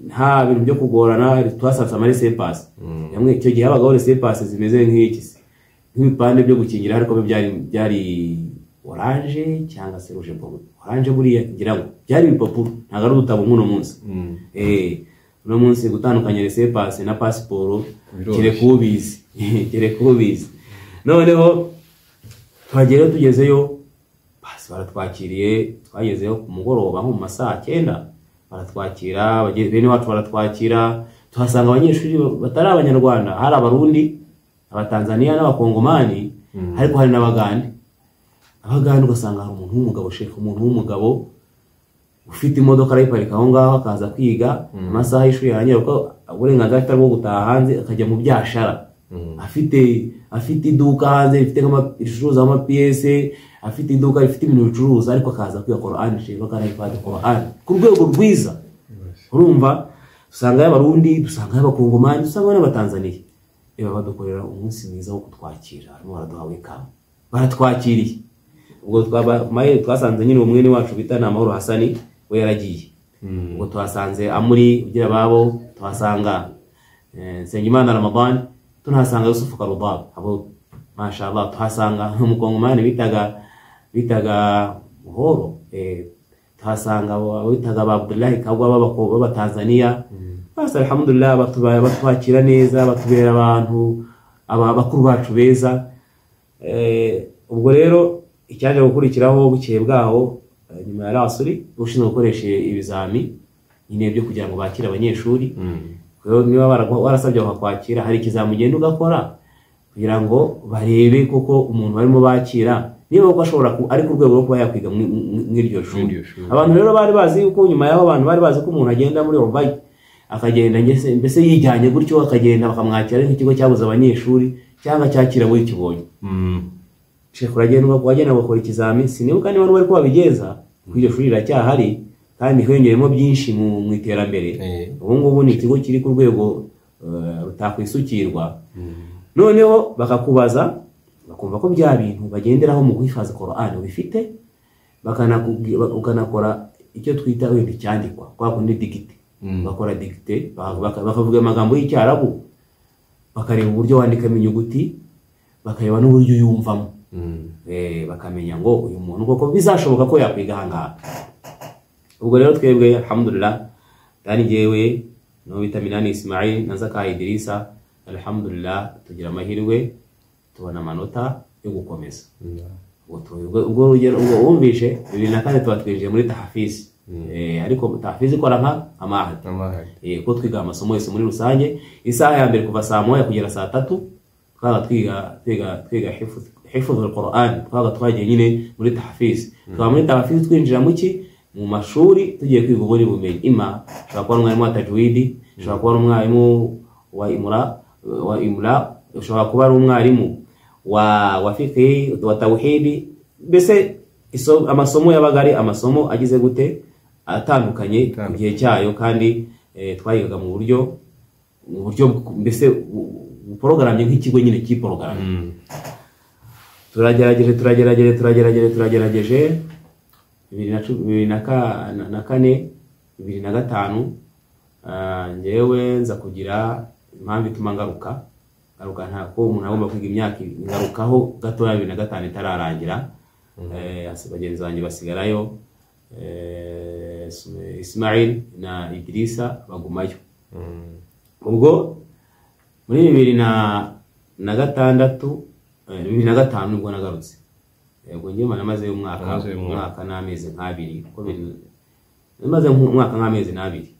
nta bintu byo kugorana. Twasatse ama laissez-passer yamwe, icyo gihe habagaho laissez-passer zimeze nk'iki se, nk'ibipande byo gukingira, ariko byari orange cyangwa se rouge bordeaux. Orange buriya ngira ngo byari ibipapuro, ntabwo ari udutabo nk'uno munsi. Uno munsi gutandukanya laissez-passer na pasiporo kereka ubizi. Noneho twagerayo, tugezeyo basi baratwakiriye. Twagezeyo ku mugoroba nko mu masaha 9, baratwakira, bene wacu baratwakira. Tuhasanga abanyeshuri batari Abanyarwanda, hari Abarundi, Abatanzania n'Abakongomani, ariko hari n'Abagande. Abagande ugasanga hari umuntu w'umugabo, sheka, umuntu w'umugabo ufite imodoka arayiparika aho ngaho akaza kwiga amasaha y'ishuri yarangira, kuko uburenganzira afite bwo gutaha hanze akajya mu byashara. Afite iduka hanze rifite ricuruza amapiyese, afite iduka rifite ibintu bicuruza, ariko akaza kwiga Qur'an, sheka, akanayifata Qur'an ku rwego rwiza. Urumva dusanga y'Abarundi, dusanga y'Abakongomani, dusanga n'Abatanzania. Reba badukorera umunsi mwiza wo kutwakira, barimo baraduha welcome, baratwakiriye. Ubwo twasanze nyine umwene wacu bita Namahoro Hasani, we yaragiye. Ubwo twasanze Amuri ugira babo, tuhasanga Nsengimana Ramadan, tunahasanga Yusufu Karubab. Abo mashallah, tuhasanga umukongomani bitaga Muhoro, tuhasanga bitaga Abdullahi Kagwa b'Abatanzania. Basi alhamdulillah batwakira neza, batubera abantu abakuru bacu beza. Ubwo rero icyaje gukurikiraho bukeye bwaho nyuma ya rasuri, ushinzwe gukoresha ibizami nyine byo kugira ngo bakire abanyeshuri. Niba warasabye bakakwakira, hari ikizami ugenda ugakora kugira ngo barebe koko umuntu barimo bakira niba koko ashobora ari ku rwego rwo kuba yakwiga mw'iryo shuri. Abantu rero bari bazi yuko nyuma y'aho abantu bari bazi ko umuntu agenda muri Ubay akagenda mbese yijyanye gutyo, akagenda bakamwakira nk'ikigo cyabuze abanyeshuri cyangwa cyakira buri kibonye. Sheikh uragenda wagenda bakora ikizami, sinibuka niba bari ko babigeza kuri iryo shuri riracyahari kandi hiyongereyemo byinshi mu iterambere. Ubu ngubu ni ikigo kiri ku rwego rutakwisukirwa. Noneho bakakubaza bakumva ko bya bintu bagenderaho mu guhifaza Qur'an ubifite, Ukanakora icyo twita wenda icyandikwa kwa kundi dictée, bakora dictée, bakavuga amagambo y'Icyarabu, bakareba uburyo wandikamo inyuguti, bakareba n'uburyo uyumvamo, bakamenya ngo uyu muntu koko bizashoboka ko yakwiga aha ngaha. Ubwo rero twebwe alhamdulillah, kandi njyewe n'uwo bita Minani Ismail na Zakayi Idrisa, alhamdulillah tugira amahirwe tubona amanota yo gukomeza. Ubwo urugero ubwo wumvishe 2004 tuba twinjiye muri tahfiz, ariko tahfiz ikora nka amahadi, ko twiga amasomo yose muri rusange. Isaha ya mbere kuva saa 1 kugera saa 3 twabaga twiga hifdh al-Qur'an, twabaga twagiye nyine muri tahfiz. Twaba muri tahfiz twinjira mu mashuri tugiye kwiga ubundi bumenyi. Ima ushobora kuba umwarimu wa tajwidi, ushobora kuba umwarimu wa imra, ushobora kuba ari umwarimu wa fiqh, wa tauhidi. Mbese amasomo yabaga ari amasomo agize gute atandukanye ku gihe cyayo, kandi twayigaga mu buryo mbese buprogrammye nk'ikigo nyine cy'iporogaramu. Turagerageje 2004 2005 njyewe nza kugira impamvu ituma ngaruka ntako umuntu agomba kwiga imyaka ngarukaho gatoya 2005 itararangira. Bagenzi banjye basigarayo, Ismail na Idrisa bagumayo. Ubwo muri 2006 2005 nibwo nagarutse. Ubwo njye namaze umwaka n'amezi nk'abiri, kuko namaze umwaka nk'amezi n'abiri.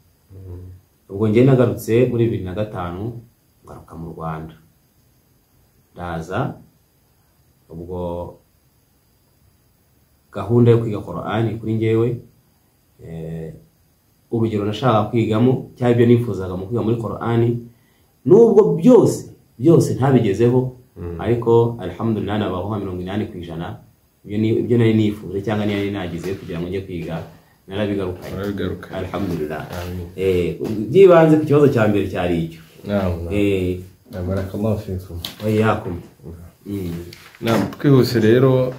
Ubwo njye nagarutse muri 2005 ngaruka mu Rwanda, ndaza. Ubwo gahunda yo kwiga Qur'ani kuri njyewe, urugero nashaka kwigamo cyangwa ibyo nifuzaga mu kwiga muri Qur'ani, nubwo byose ntabigezeho, ariko alhamdulillah nabaho nka 80% ibyo nari nifuje cyangwa nari nagize kugira ngo njye kwiga narabigarukanye. Alhamdulillah. Byibanze ku kibazo cya mbere cyari icyo. Naam. Barakallahu fikum. Wa iyyakum. Naam, twihuse rero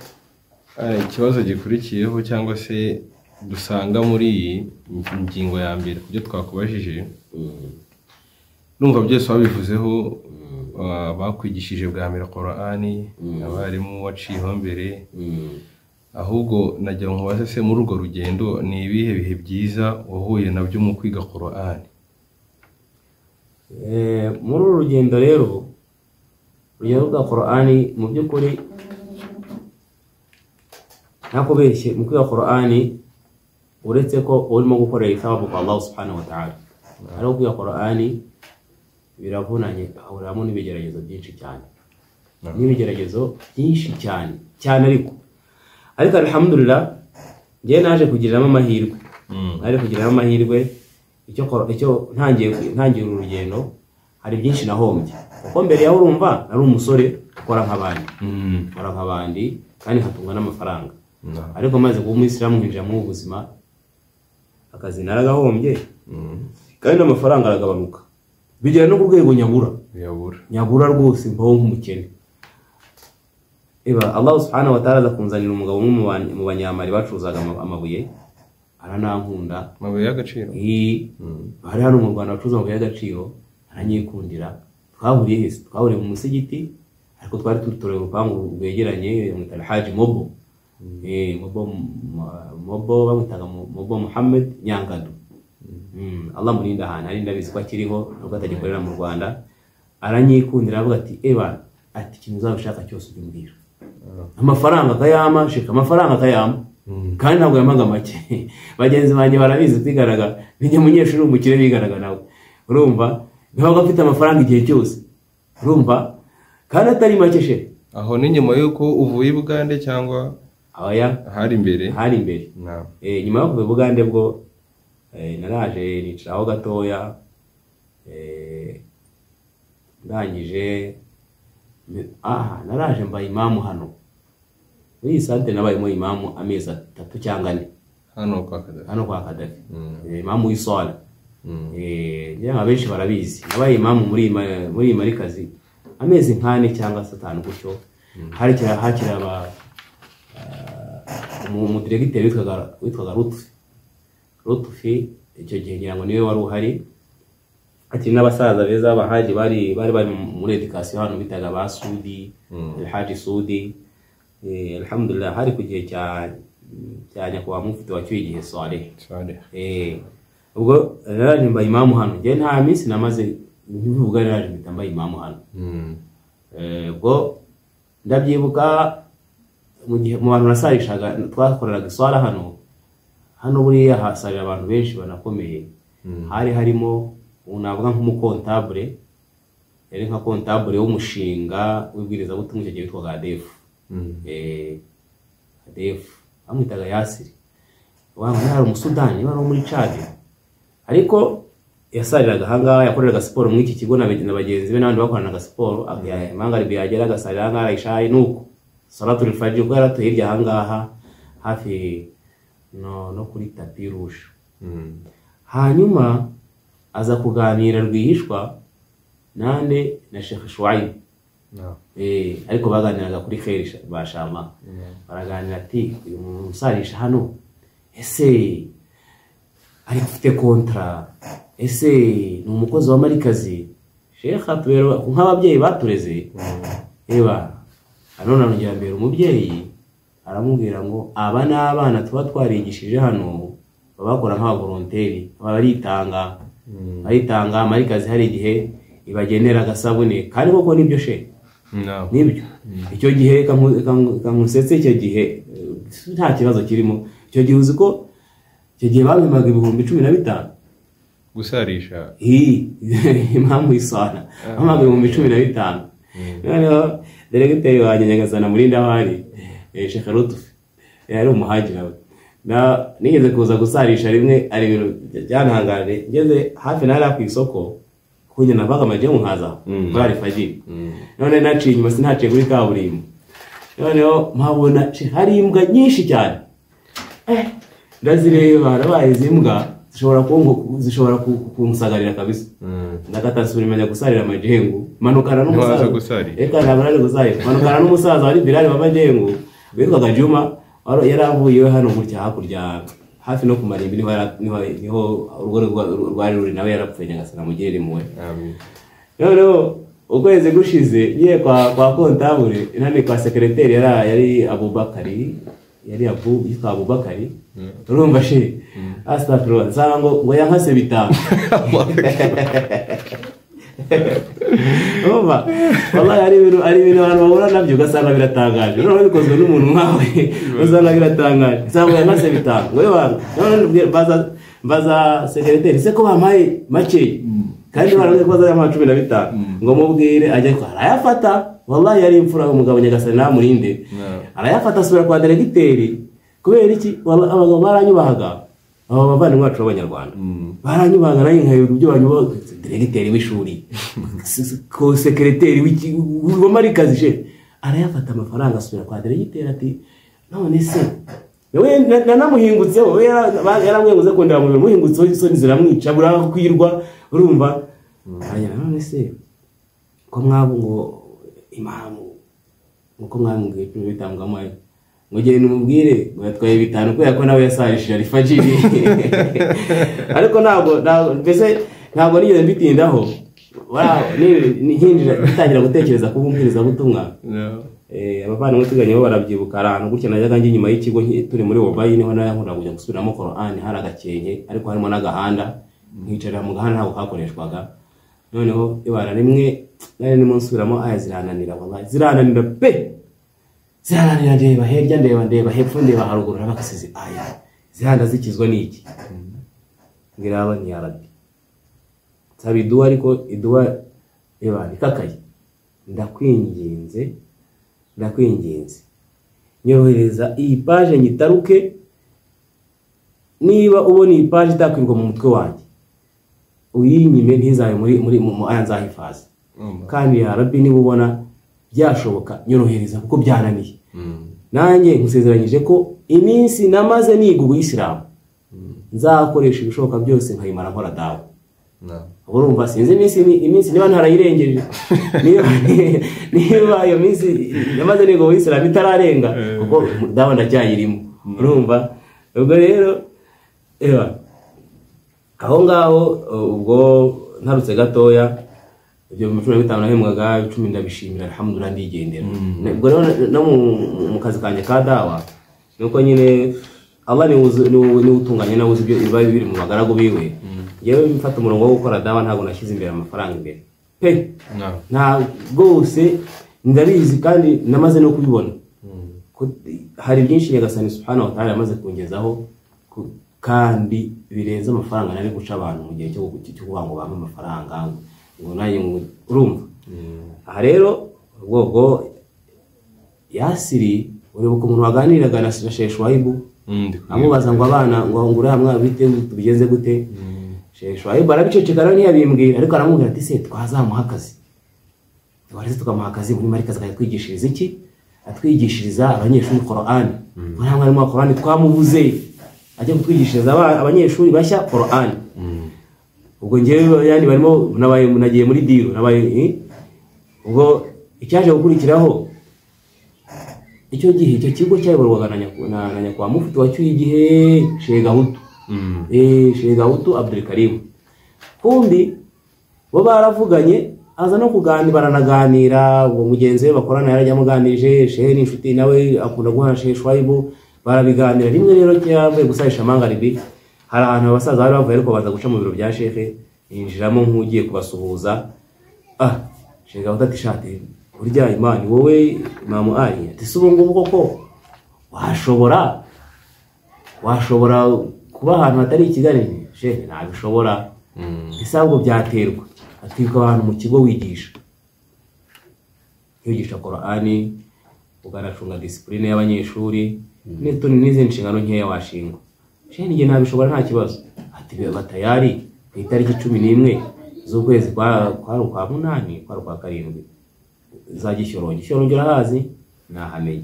ikibazo gikurikiyeho cyangwa se dusanga muri iyi ngingo ya mbere kubyo twakubajije. Numva byose wabivuzeho, bakwigishije bwa mbere Qur'ani, abarimu waciyeho mbere. Ahubwo nagira ngo nkubaze se muri urwo rugendo ni ibihe bihe byiza wahuye nabyo mu kwiga Qur'ani? Muri uru rugendo rero, urugendo rwa Qur'ani mu by'ukuri ntakubeshye, mu kwiga Qur'ani uretse ko urimo gukorera ithawabu kwa Allah subhanahu wa ta'ala, ariko kwiga Qur'ani biravunanye, ahuriramo n'ibigeragezo byinshi cyane, n'ibigeragezo byinshi cyane cyane. Ariko alhamdulillah njye naje kugiriramo amahirwe, icyo ntangiye uru rugendo hari byinshi nahombye, kuko mbere yaho urumva nari umusore ukora nk'abandi, kandi nkatunga n'amafaranga. Ariko maze kuba umuyisilamu nkinjira mu buzima, akazi naragahombye, kandi n'amafaranga aragabanuka, bigera no ku rwego nyabura rwose, mbaho nk'umukene. Eba Allah subhanahu wa ta'ala azakunzanira umugabo umwe mu banyamari bacuruzaga amabuye, aranankunda. Amabuye y'agaciro? Hari hano mu Rwanda bacuruza amabuye y'agaciro, aranyikundira. Twahuriye hese, twahuriye mu musigiti, ariko twari tutoreye urupangu rwegeranye, bamwita Alhaji Mobo. Mobo bamwitaga Mobo Muhammad Nyangado. Allah murinda ahantu ari, ndabizi ko akiriho nubwo atagikorera mu Rwanda. Aranyikundira avuga ati eba, ati ikintu uzabishaka cyose ujye umbwira. Amafaranga akayama, shika amafaranga akayama. Kandi ntabwo yamaga make. Bagenzi banjye barabizi twigaraga, ninjye munyeshuri umukire bigaraga nawe. Urumva ntabwo afite amafaranga igihe cyose. Urumva kandi atari make she. Aho ni nyuma yuko uvuye i Bugande cyangwa oya hari imbere? Hari imbere. Nyuma yo kuva i Bugande bwo naraje nicaraho gatoya, ndangije naraje mbaye imamu hano muri iyi sante, nabayemo imamu amezi 3 cyangwa 4 hano kwa Kadafi. Hano kwa Kadafi. Imamu w'iswala. Ngira benshi barabizi, nabaye imamu muri iyi marikazi amezi 4 cyangwa 5 gutyo. Hakira Umudiregiteri witwaga Lutfi, icyo gihe ngira ngo niwe wari uhari, ati n'abasaza beza b'abahaji bari muri education hano bitaga ba Sudi, Alhaji Sudi. Alhamdulillah hari ku gihe cya nyakubahwa mufti wacyuye igihe Saleh. Ubwo naraje mba imamu hano, njye nta minsi namaze nkivuga naraje mpita mba imamu hano. Ubwo ndabyibuka mu gihe mu bantu nasarishaga twakoreraga iswara hano buriya hasarira abantu benshi banakomeye. Hari harimo navuga nk'umukontabure, yari nka kontabure w'umushinga w'ibwirizabutumwa icyo gihe witwaga Adefu. Adefu bamwitaga Yasiri, waba umusudani wari muri Chad, ariko yasariraga ahangaha, yakoreraga siporo muri iki kigo na bagenzi be n'abandi bakoranaga siporo. Mangaribi yagera agasarira ahangaha ishayi, nuko salatul fajr kuko yaratuye hirya ahangaha hafi no kuri tapi rouge. Hanyuma aza kuganira rwihishwa nande na Sheikh Shuaib. Ariko baganiraga kuri khair bashama, baraganira ati uyu muntu usarisha hano ese ari ufite kontra, ese ni umukozi wa marikazi? Sheikh atubera nk'ababyeyi batureze. Eba anone anongera mbere umubyeyi aramubwira ngo aba n'abana tuba twarigishije hano babakora nk'abavolonteri, baritanga baritanga, marikazi hari igihe ibagenera agasabune, kandi koko nibyo she nibyo. Icyo gihe kankusetse, icyo gihe nta kibazo kirimo. Icyo gihe uzi ko icyo gihe babimaga 15,000 gusarisha impamvu isana bamaga 15,000. Noneho diregiteri wanjye Nyagasana Murinda ahari Sheikh Lutfi yari umuhaji nawe, na nigeze kuza gusarisha rimwe, ari ibintu byantangaje. Ngeze hafi nari ku isoko kujya navaga amaje nkaza kuri alfajiri, none naciye inyuma sinaciye kuri kaburimbo, noneho mpabona hari imbwa nyinshi cyane. Ndazireba nabaye izi mbwa zishobora kunsagarira kabisa. Ndakatasubira imenya gusarira amajengu, manukana n'umusaza. Eka ntabwo naje gusarira, manukana n'umusaza wari Bilal w'amajengu witwaga Juma, yaravuye iwe hano gutya hakurya hafi no kumarimbi, niho urugo rwari ruri, nawe yarapfuye Nyagasana amugirire impuhwe. Amin. Noneho ukwezi gushize ngiye kwa kontabure, nani kwa sekreteri yari Abubakari, yari yitwa Abubakari. Urumva she astagfirullah, nsanga ngo yankase 5. Urumva wallahi ari ibintu abantu bahura nabyo ugasanga biratangaje. Noneho bikozwe n'umuntu nkawe usanga biratangaje. Nsanga yankase 5 ngo yebanga. None mbaza sekreteri se ko bampaye make kandi baravuze ko bazampa 15, ngo mubwire ajye ko arayafata. Wallahi yari imfura umugabo Nyagasani namurinde, arayafata asubira kwa diregiteri. Kubera iki? Abagabo baranyubahaga, aba bavandimwe bacu b'abanyarwanda baranyubahaga, nanjye nkayoberwa ibyo banyubaha. Diregiteri w'ishuri, ko sekreteri wa marikazi she arayafata amafaranga asubira kwa diregiteri ati none se we nanamuhingutseho, yaramwenguze ko ndamubera muhingutseho isoni ziramwica burakwirwa. Urumva none se ko mwabo ngo imamu uko mwamubwiye 15 ngo genda umubwire ngo yatwaye 5 kubera ko nawe yasarishije alfajiri. Ariko ntabwo mbese ntabwo nigeze mbitindaho, nkinjira ntangira gutekereza kuba umubwirizabutumwa. Abavandimwe tuganye bo barabyibuka, ahantu gutya najyaga njya inyuma y'ikigo turi muri Wabayi, niho nayankunda kujya gusubiramo Qur'an, hari agakenke ariko harimo n'agahanda, nkicarira mu gahanda ntabwo kakoreshwaga. Noneho ibara rimwe nari ndimo nsubiramo aya zirananira, wallahi zirananira pe, zirananira. Ndeba hirya, ndeba hepfo, ndeba haruguru, nabakasize aya ziranda zikizwa n'iki? Ngira aba ni ya Rabbi nsaba iduwa, ariko iduwa ebana ikakaye, ndakwinginze nyohereza iyi page nyitaruke, niba ubona iyi page itakwirwa mu mutwe wanjye uyinyime ntizabe muri mu aya nzahifaza. Kandi ya Rabbi niba ubona byashoboka nyorohereza kuko byananiye. Nanjye nkusezeranyije ko iminsi namaze niga ubuyisilamu nzakoresha ibishoboka byose nkayimara nkora dawa. Urumva sinzi iminsi niba ntarayirengeje, niba iyo minsi namaze niga ubuyisilamu itararenga, kuko dawa ndacyayirimo. Urumva ubwo rero aho ngaho ubwo ntarutse gatoya ibyo 15 nahembwaga 10 ndabishimira alhamdulillah ndigendera. Ubwo rero no mu kazi kanjye ka dawa nuko nyine Allah ni utunganye nawe uzi ibyo biba biri mu bagaragu biwe. Yewe mfata umurongo wo gukora dawa ntabwo nashyize imbere amafaranga imbere pe, nta rwose ndabizi kandi namaze no kubibona. Hari byinshi Nyagasani subhanahu wa ta'ala yamaze kungezaho kandi birenze amafaranga nari guca abantu mu gihe cyo kuvuga ngo bampe amafaranga ngo nanjye urumva. Aha rero ubwo Yasiri uribuka umuntu waganiraga na Sheikh Shuaibu amubaza ngo abana ngo ngure hamwe bite tubigenze gute. Sheikh Shuaibu arabiceceka ntiyabimbwira ariko aramubwira ati se twazamuha akazi, twareze tukamuha akazi muri marikazi akatwigishiriza iki, atwigishiriza abanyeshuri Qur'an. Muri mwarimu wa Qur'an twamubuze ajya kutwigishiriza abanyeshuri bashya Qur'an. Ubwo ngewe yani barimo nabaye nagiye muri diro nabaye ubwo icyaje gukurikiraho icyo gihe icyo kigo cyayoborwaga na nyakwa mufti wacyuye igihe Sheikh Gahutu. Sheikh Gahutu Abdul Karim. Kumbi bo baravuganye aza no kuganira baranaganira ubwo mugenzi we bakorana yarajya amuganirije Sheikh inshuti nawe akunda guhana Sheikh Shuaibu barabiganira. Rimwe rero cyambaye gusahisha mangaribi hari ahantu abasaza bari bavuye ariko baza guca mu biro bya Sheikh yinjiramo nk'ugiye kubasuhuza. Sheikh Gahutu ati shati burya Imana wowe Imamu Ali ati se ubu ngubu koko washobora kuba ahantu hatari i Kigali? Sheikh ntabishobora. Ese ahubwo byaterwa atwika abantu mu kigo wigisha Qur'ani ukanacunga discipline y'abanyeshuri n'utundi n'izindi nshingano nkeya washingwa. Sheikh njye ntabishobora nta kibazo. Ati batayari ku itariki 11 z'ukwezi kwa kwa 8 kwa 7 za Gishyorongi. Gishyorongi urahazi nahamenye.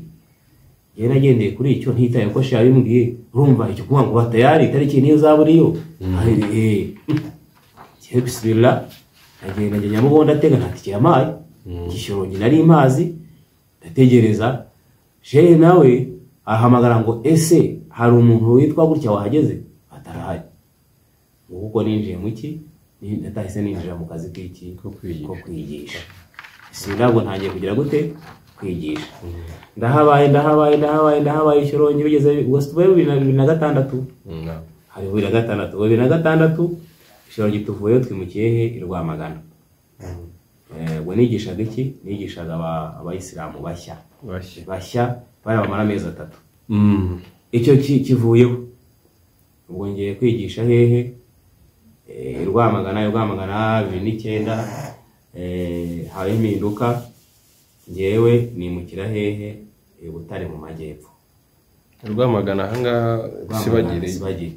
Yeye nagendeye kuri icyo ntitaye ko Sheikh yabimbwiye. Urumva icyo kuvuga ngo batayari itariki niyo zaburiyo. Bismillah nagenda njya Nyamugonda atega nta tike yamaye. Gishyorongi nari imazi ndategereza. Sheikh nawe ahamagara ngo ese hari umuntu witwa gutya wahageze? Atarahari. Ubwo ninjiye mu ki natahise ninjira mu kazi k'iki ko kwigisha. Sinabwo ntangiye kugira gute kwigisha. Ndahabaye Shyorongi bigeze ubwo 2006. Hari 2006 Shyorongi tuvuyeyo twimukiye he i Rwamagana. Ubwo nigishaga iki? Nigishaga abayisilamu bashya bari bamara amezi 3. Icyo kivuyeho ubwo ngiye kwigisha hehe i Rwamagana. Rwamagana 2009 habaye impinduka ngewe nimukira hehe i Butare mu majyepfo. Rwamagana ahangaha Sibagire.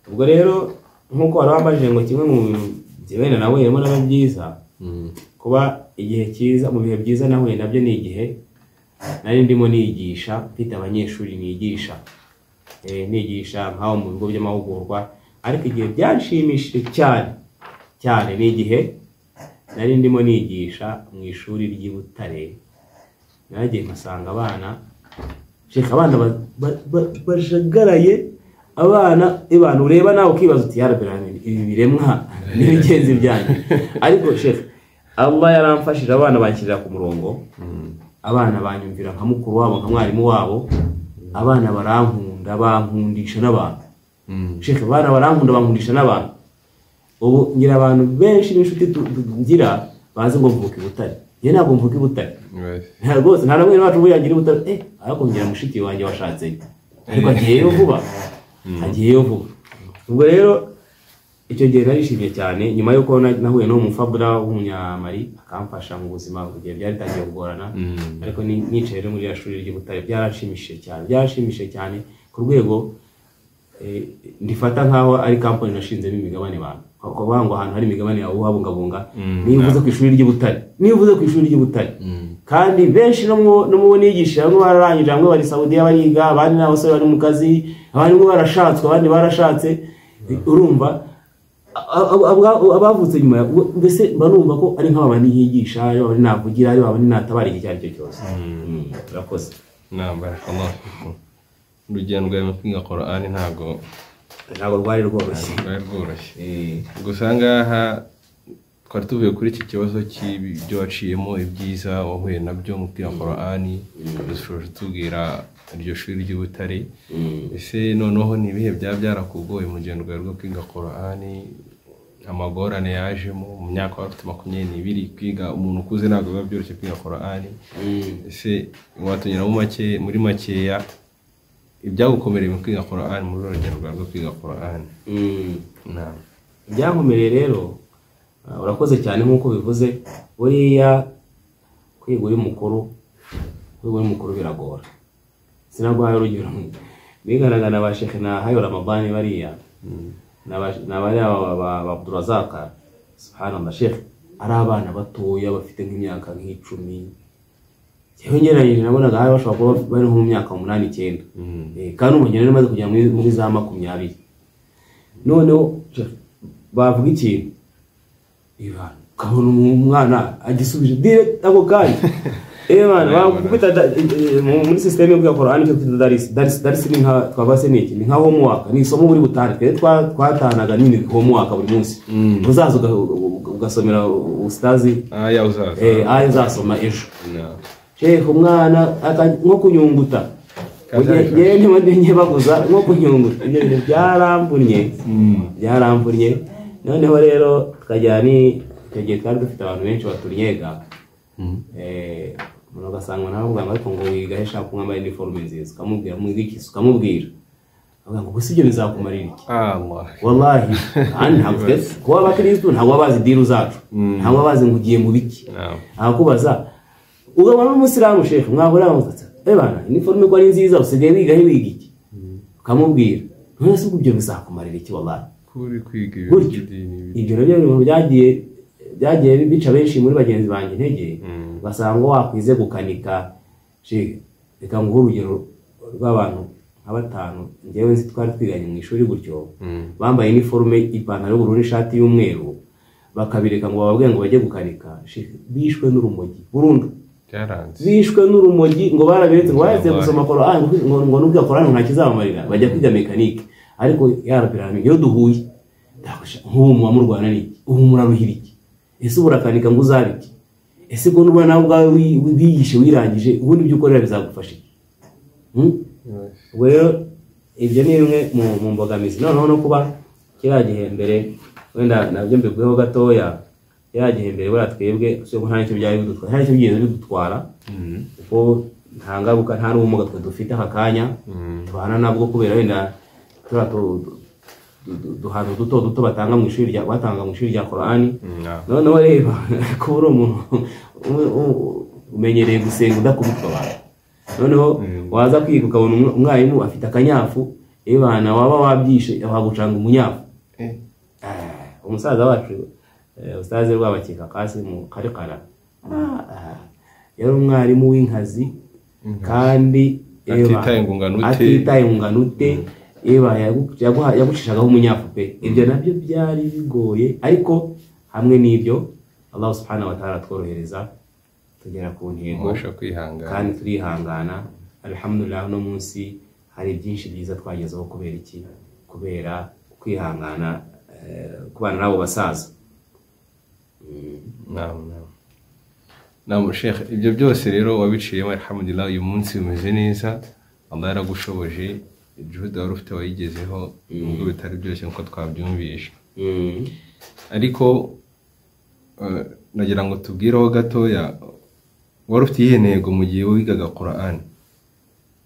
Ubwo rero nkuko wari wambajije ngo kimwe mu byo nawe harimo n'aba byiza kuba igihe cyiza mu bihe byiza nahuye nabyo ni igihe nari ndimo nigisha mfite abanyeshuri nigisha nigisha nkaho mu bigo by'amahugurwa. Ariko igihe byanshimishije cyane cyane ni igihe nari ndimo nigisha mu ishuri ry'i Butare. Naragiye mpasanga abana Sheikh abana bajagaraye abana ibana ureba nawe ukibaza uti ya Rabbil Alamin ibi biremwa n'ibigenzi byanjye. Ariko Sheikh Allah yaramfashije abana banshyirira ku murongo. Abana banyumvira nka mukuru wabo nka mwarimu wabo. Abana barankunda bankundisha n'abantu. Sheikh abana barankunda bankundisha n'abantu. Ubu ngira abantu benshi n'inshuti ngira bazi ngo mvuka i Butare. Njye ntabwo mvuka i Butare. Nta rwose nta namwe wacu ubu yagira i Butare. Ariko ngira mushiki wanjye washatse ariko agiyeyo vuba. Ubwo rero icyo gihe narishimye cyane nyuma yuko nahuye n'uwo mufabura w'umunyamari akamfasha mu buzima igihe byari bitangiye kugorana. Ariko nicaye rero muri ya shuri ry'i Butare byarashimishije cyane ku rwego ndifata nkaho ari company nashinzemo imigabane bantu. Kuvuga ngo ahantu hari imigabane yawe uhabungabunga. Niyo uvuze ku ishuri ry'i Butare, kandi benshi no mu nigisha bamwe bararangije bamwe bari Saudiya bariga abandi n'abasore bari mu kazi abandi ngo barashatswe abandi barashatse. Urumva abavutse nyuma mbese barumva ko ari nk'aba bandi yigisha ari navugira ari babandi natabara iki cyari cyo cyose. Urakoze. Naam, barakallahu fikum. Urugendo rwawe mu kwiga Qur'ani ntabwo rwari rworoshye. Gusa ngaha twari tuvuye kuri iki kibazo cy'ibyo waciyemo, ibyiza wahuye nabyo mu kwiga Qur'ani, dushoje tubwira iryo shuri ry'Ubutare. Ese noneho ni ibihe byaba byarakugoye mu rugendo rwawe rwo kwiga Qur'ani, amagorane yajemo mu myaka wari ufite 22? Kwiga umuntu ukuze ntabwo biba byoroshye kwiga Qur'ani. Ese watunyuramo make, muri makeya, ibyagukomereye mu kwiga Qur'ani muri uru rugendo rwawe rwo kwiga Qur'ani? Naam. Ibyankomereye rero, urakoze cyane nk'uko bivuze, buriya kwiga uri mukuru biragora. Sinaguhaye urugero, niganaga na ba Sheikh na Hayo Ramadhani bariya, na bariya ba Abdurazaka, subhanallah, Sheikh ari abana batoya bafite nk'imyaka nk'icumi. Yewe ngereranyije nabonaga hari bashobora kuba bari nko mu myaka 8 9. Kandi umugeni yari amaze kugera muri za 20. Noneho bavuga ikintu, ukabona umwana agisubije direct ako kanya. Bana bakubita muri system yo kwiga Qur'ani cyo kwita darisi ni nka twabase niki, ni nka homework, ni isomo buri butane. Twe twatanaga nini homework buri munsi. Uzaza ugasomera ustazi aya uzaza. Aya uzasoma ejo. Sheikh umwana nko kunyunguta. Ngewe ntibadenye baguza nko kunyunguta. Ibyo bintu byaramvunnye. Noneho rero tukajya ni icyo gihe twari dufite abantu benshi batunyega. Umuntu ugasanga nawe avuga ngo ariko ngo wiga he, shaka mwambaye uniforme nziza, ukamubwira mwiga iki, ukamubwira avuga ngo gusa ibyo bizakumarira iki? Allah wallahi, kandi ntabwo twese kuba abakristo ntabwo bazi diru zacu, ntabwo bazi ngo ugiye mu biki. Akakubaza ugabana n'umusilamu, Sheikh mwahura mutata, bana uniforme ko ari nziza, usigaye wiga he, wiga iki? Ukamubwira none se ibyo bizakumarira iki? Wallahi kuri kwiga ibyo nabyo bintu byagiye bica benshi muri bagenzi banjye intege, basanga wakwize gukanika. Sheikh reka nguhe urugero rw'abantu nka batanu njyewe nzi twari twiganye mu ishuri gutyo, bambaye iniforume, ipantaro y'ubururu n'ishati y'umweru, bakabireka ngo bababwire ngo bajye gukanika. Sheikh bishwe n'urumogi burundu, bishwe n'urumogi, ngo barabiretse ngo baretse gusoma Qur'an, ngo nubwo Qur'an nta kizabamarira, bajya kwiga mekanike. Ariko ya Rabbil Alamin, iyo duhuye ndakusha nk'ubu muba murwana n'iki, ubu muraruhira iki, ese urakanika ngo uzabe iki, ese ko nuba nawe ubwawe wiyishe wirangije, ubundi ibyo ukorera bizagufasha iki? Ubwo rero ibyo ni bimwe mu mbogamizi. Noneho no kuba kiriya gihe mbere, wenda nabyo mbibwiyeho gatoya, kiriya gihe mbere buriya twebwe nta nicyo byari bidutwara, nta nicyo byigeze bidutwara, kuko nta ngaruka, nta n'ubumuga twe dufite aka kanya tubana nabwo, kubera wenda turiya duhantu duto duto batanga mu ishuri rya batanga mu ishuri rya Qur'ani. Noneho reba ko uri umuntu umenyereye gusenga udakubitwa abantu, noneho waza kwiga ukabona umwarimu afite akanyafu, ebana waba wabyishe wagucanga umunyafu. Umusaza wacu ustaze rwabakeka Kasimu Karikara, yari umwarimu w'inkazi kandi atitaye ngungano ute, eba yagucishagaho umunyafu pe. Ibyo nabyo byari bigoye, ariko hamwe n'ibyo Allah subhanahu wa ta'ala tworohereza tugera ku ntego kandi turihangana. Alhamdulillah, no munsi hari byinshi byiza twagezeho kubera iki? Kubera kwihangana, kubana nabo basaza. Naam, Sheikh, ibyo byose rero wabiciyemo, alhamdulillah, uyu munsi umeze neza, Allah yaragushoboje, juhudi wari ufite wayigezeho, nubwo bitari byoroshye nkuko twabyumvishe. Ariko nagira ngo tubwireho gatoya, wari ufite iyihe ntego mu gihe wigaga Qur'an?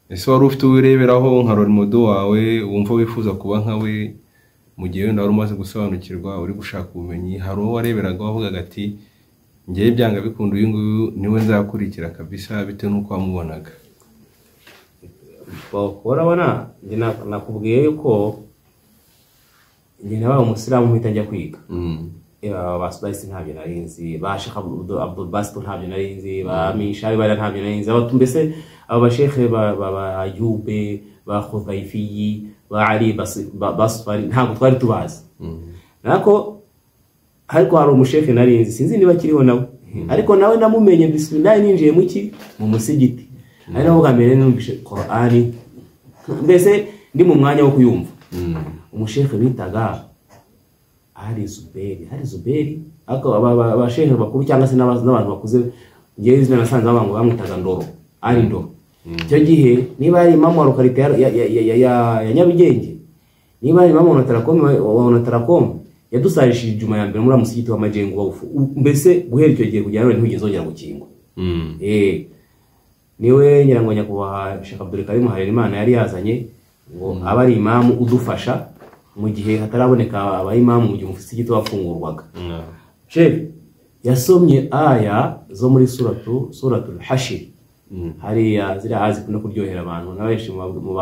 Ese wari ufite uwireberaho nka role model wawe wumva wifuza kuba nkawe mu gihe wenda wari umaze gusobanukirwa uri gushaka ubumenyi? Hari uwo wareberaga wavugaga ati ngewe byanga bikunda uyu nguyu niwe nzakurikira kabisa, bitewe n'uko wamubonaga? Urabona nakubwiye yuko njye nabaye umusilamu mpita njya kwiga. Ba Sudaisi ntabyo nari nzi, ba Sheikh Abdul Basit ntabyo nari nzi, ba Mishawi bari ntabyo nari nzi, mbese abo bashekhe ba Ayube, ba Khudhaifi, ba Ali Basfari ntabwo twari tubazi. Nako ariko hari umushekhe nari nzi, sinzi niba akiriho nawe, ariko nawe namumenye bismillah ninjiye muki mu musigiti. Ari naho bwa mbere numvise Qur'ani mbese ndi mu mwanya wo kuyumva. Umushehe bitaga Ali Zuberi, ariko abashehe bakuru cyangwa se n'abantu bakuze ngewe izina nasanze bavuga ngo bamwitaga Ndoro, Ali Ndoro. Icyo gihe niba ari imamu wa lokalite ya Nyarugenge, niba ari imamu wa Onatracom, yadusarishije ijuma ya mbere muri musigiti wa Majengo wa mbese guhera icyo gihe kugera none ntugeze wongera gukingwa. Niwe nyirango nyakubahwa Sheikh Abdul Karim Harerimana yari yazanye ngo abe ari imamu udufasha mu gihe hataraboneka abayimamu mu gihe umusigiti wafungurwaga. Sheikh yasomye aya zo muri suratul Hashir. Hariya ziriya aya zikunda kuryohera abantu n'abenshi mu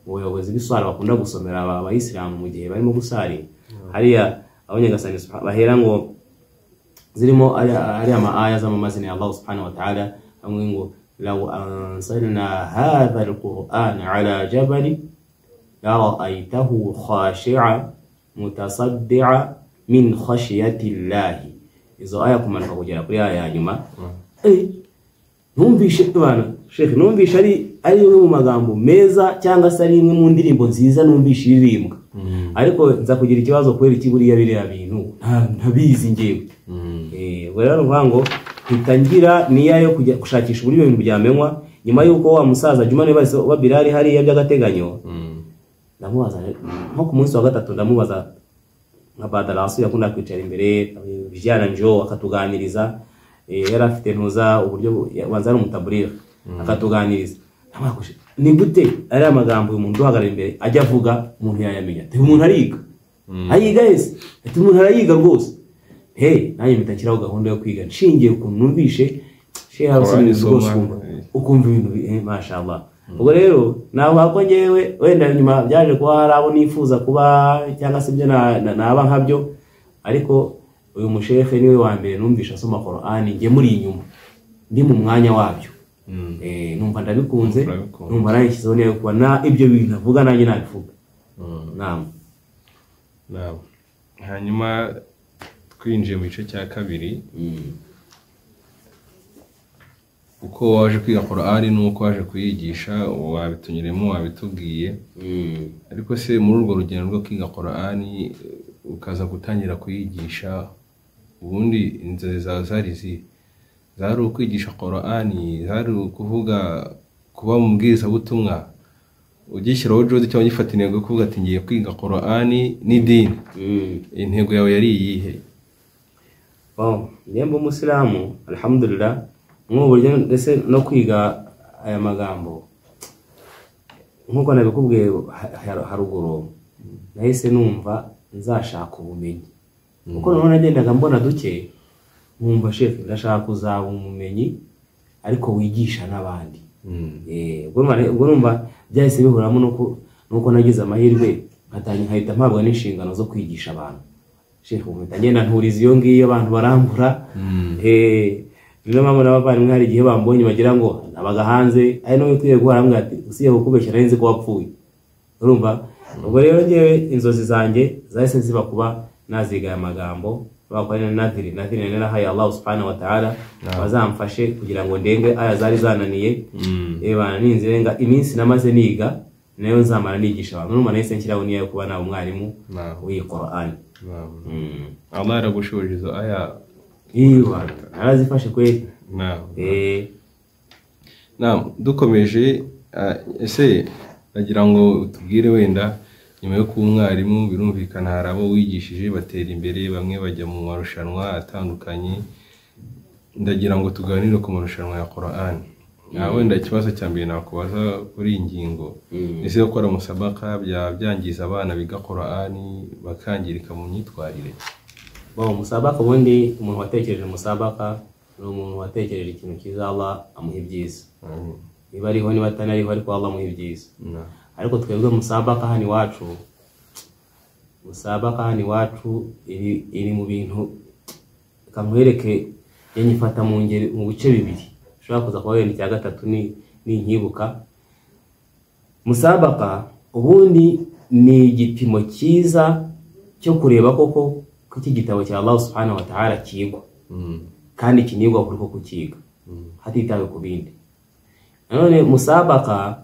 bayobozi b'iswara bakunda gusomera abayisilamu mu gihe barimo gusari. Hariya aho Nyagasani bahera ngo zirimo ari ama aya z'amazina ya Allah subhanahu wa ta'ala, hamwe ngo law anzalna hadha alquran ala jabali la ra'aytahu khashi'a mutasaddi'a min khashyati llahi. Izo aya kumanuka kugera kuri aya ya nyuma. Numvishe bana Sheikh, numvishe ari imwe mu magambo meza cyangwa se ari imwe mu ndirimbo nziza numvishe iririmbwa. Ariko nza kugira ikibazo kubera iki buriya biriya bintu ntabizi ngewe. Ubwo rero nuvuga ngo ntangira niya yo kujya gushakisha uburyo ibintu byamenywa nyuma yuko wa musaza Juma wa Bilali hariya by'agateganyo. Ndamubaza nko ku munsi wa gatatu, ndamubaza nka Badalasu yakunda kwicara imbere bijyana njo akatuganiriza. Yari afite ntuza uburyo wanza ari umutaburira akatuganiriza. Ni gute ari amagambo uyu muntu uhagarara imbere ajya avuga umuntu yayamenya? Ati umuntu ariga. Ayiga yese. Ati umuntu arayiga rwose. Nanjye mpita nshyiraho gahunda yo kwiga nshingiye ku numvishe Sheikh rwose ukumva ibintu mashallah. Ubwo rero navuga ko ngewe wenda nyuma byaje kuba hari abo nifuza kuba cyangwa se ibyo naba nkabyo, ariko uyu mushehe niwe wa mbere numvisha asoma Qur'ani nge muri inyuma ndi mu mwanya wabyo. Numva ndabikunze, numva narishyizeho niyo kuba na ibyo bintu avuga nanjye nabivuga. Naam. Naam. Hanyuma twinjiye mu gice cya kabiri. Uko waje kwiga Qur'ani n'uko waje kuyigisha wabitunyuremo wabitubwiye. Ariko se muri urwo rugendo rwo kwiga Qur'ani ukaza gutangira kuyigisha, ubundi inzozi zawe zari izihe? Zari ukwigisha Qur'ani, zari ukuvuga kuba mu bwizabutumwa, ugishyiraho jodi cyangwa ugifata intego yo kuvuga ati ngiye kwiga Qur'ani n'idini? Intego yawe yari iyihe? Njye mba umusilamu alhamdulillah, nk'ubu buryo ndetse no kwiga aya magambo nk'uko nabikubwiye haruguru, nahise numva nzashaka ubumenyi. Kuko noneho nagendaga mbona duke nkumva shefu ndashaka kuzaba umumenyi ariko wigisha n'abandi. Ubwo numva byahise bihuramo nuko nagize amahirwe nkahita mpabwa n'inshingano zo kwigisha abantu. Shefu mpita ngenda nturiza iyo ngiyo abantu barambura. Niyo mpamvu n'abavandimwe hari igihe bambonye bagira ngo nabaga hanze, ari no wikwiye guhora ambwira ati usiye kukubeshya nari nzi ko wapfuye. Urumva? Ubwo rero ngewe inzozi zanjye zahise ziba kuba naziga aya magambo bakora na nadhiri narahaye Allah subhanahu wa ta'ala bazamfashe kugira ngo ndenge aya zari zananiye. Bana ninzirenga iminsi namaze niga nayo nzamara nigisha abantu. Urumva nahise nshyiraho niyo kuba nawe umwarimu w'iyi Qur'an. Allah yaragushoboje izo aya. Narazifashe kweli. Naam, dukomeje ese nagira ngo utubwire wenda nyuma yo kuba umwarimu birumvikana hari abo wigishije batera imbere, bamwe bajya mu marushanwa atandukanye. Ndagira ngo tuganire ku marushanwa ya Qur'an. Wenda ikibazo cya mbere nakubaza kuri iyi ngingo, ese gukora musabaka byangiza abana biga Qur'an bakangirika mu myitwarire? Musabaka ubundi umuntu watekereje musabaka ni umuntu watekereje ikintu cyiza Allah amuha ibyiza. Niba ariho niba atanariho ariko Allah amuha ibyiza. Ariko twebwe musabaka hano iwacu, musabaka hano iwacu iri mu bintu kamwereke yanyifata mu ngeri mu bice bibiri. Ushobora kuza kuba wenda icya gatatu ni nkibuka. Musabaka ubundi ni igipimo cyiza cyo kureba koko ko iki gitabo cya Allah subhanahu wa ta'ala kigwa. Kandi kinigwa kuri ko kukiga. Hatitawe ku bindi. Nanone musabaka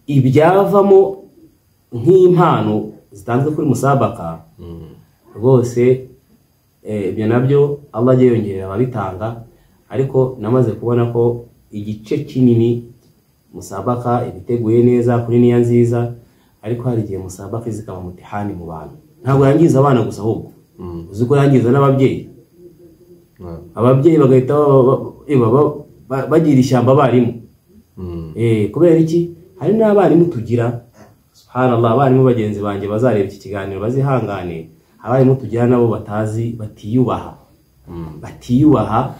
ibyavamo nk'impano zitanzwe kuri musabaka rwose ibyo nabyo Allah agiye yongerera ababitanga, ariko namaze kubona ko igice kinini musabaka ibiteguye neza kuri niya nziza, ariko hari igihe musabaka zikaba mutihani mu bantu. Ntabwo yangiza abana gusa ahubwo uzi ko yangiza n'ababyeyi. Ababyeyi bagahita bagira ishyamba abarimu. Kubera iki? Hari n'abarimu tugira, subhanallah, abarimu bagenzi banjye bazareba iki kiganiro bazihangane, abarimu tugira nabo batazi, batiyubaha, batiyubaha,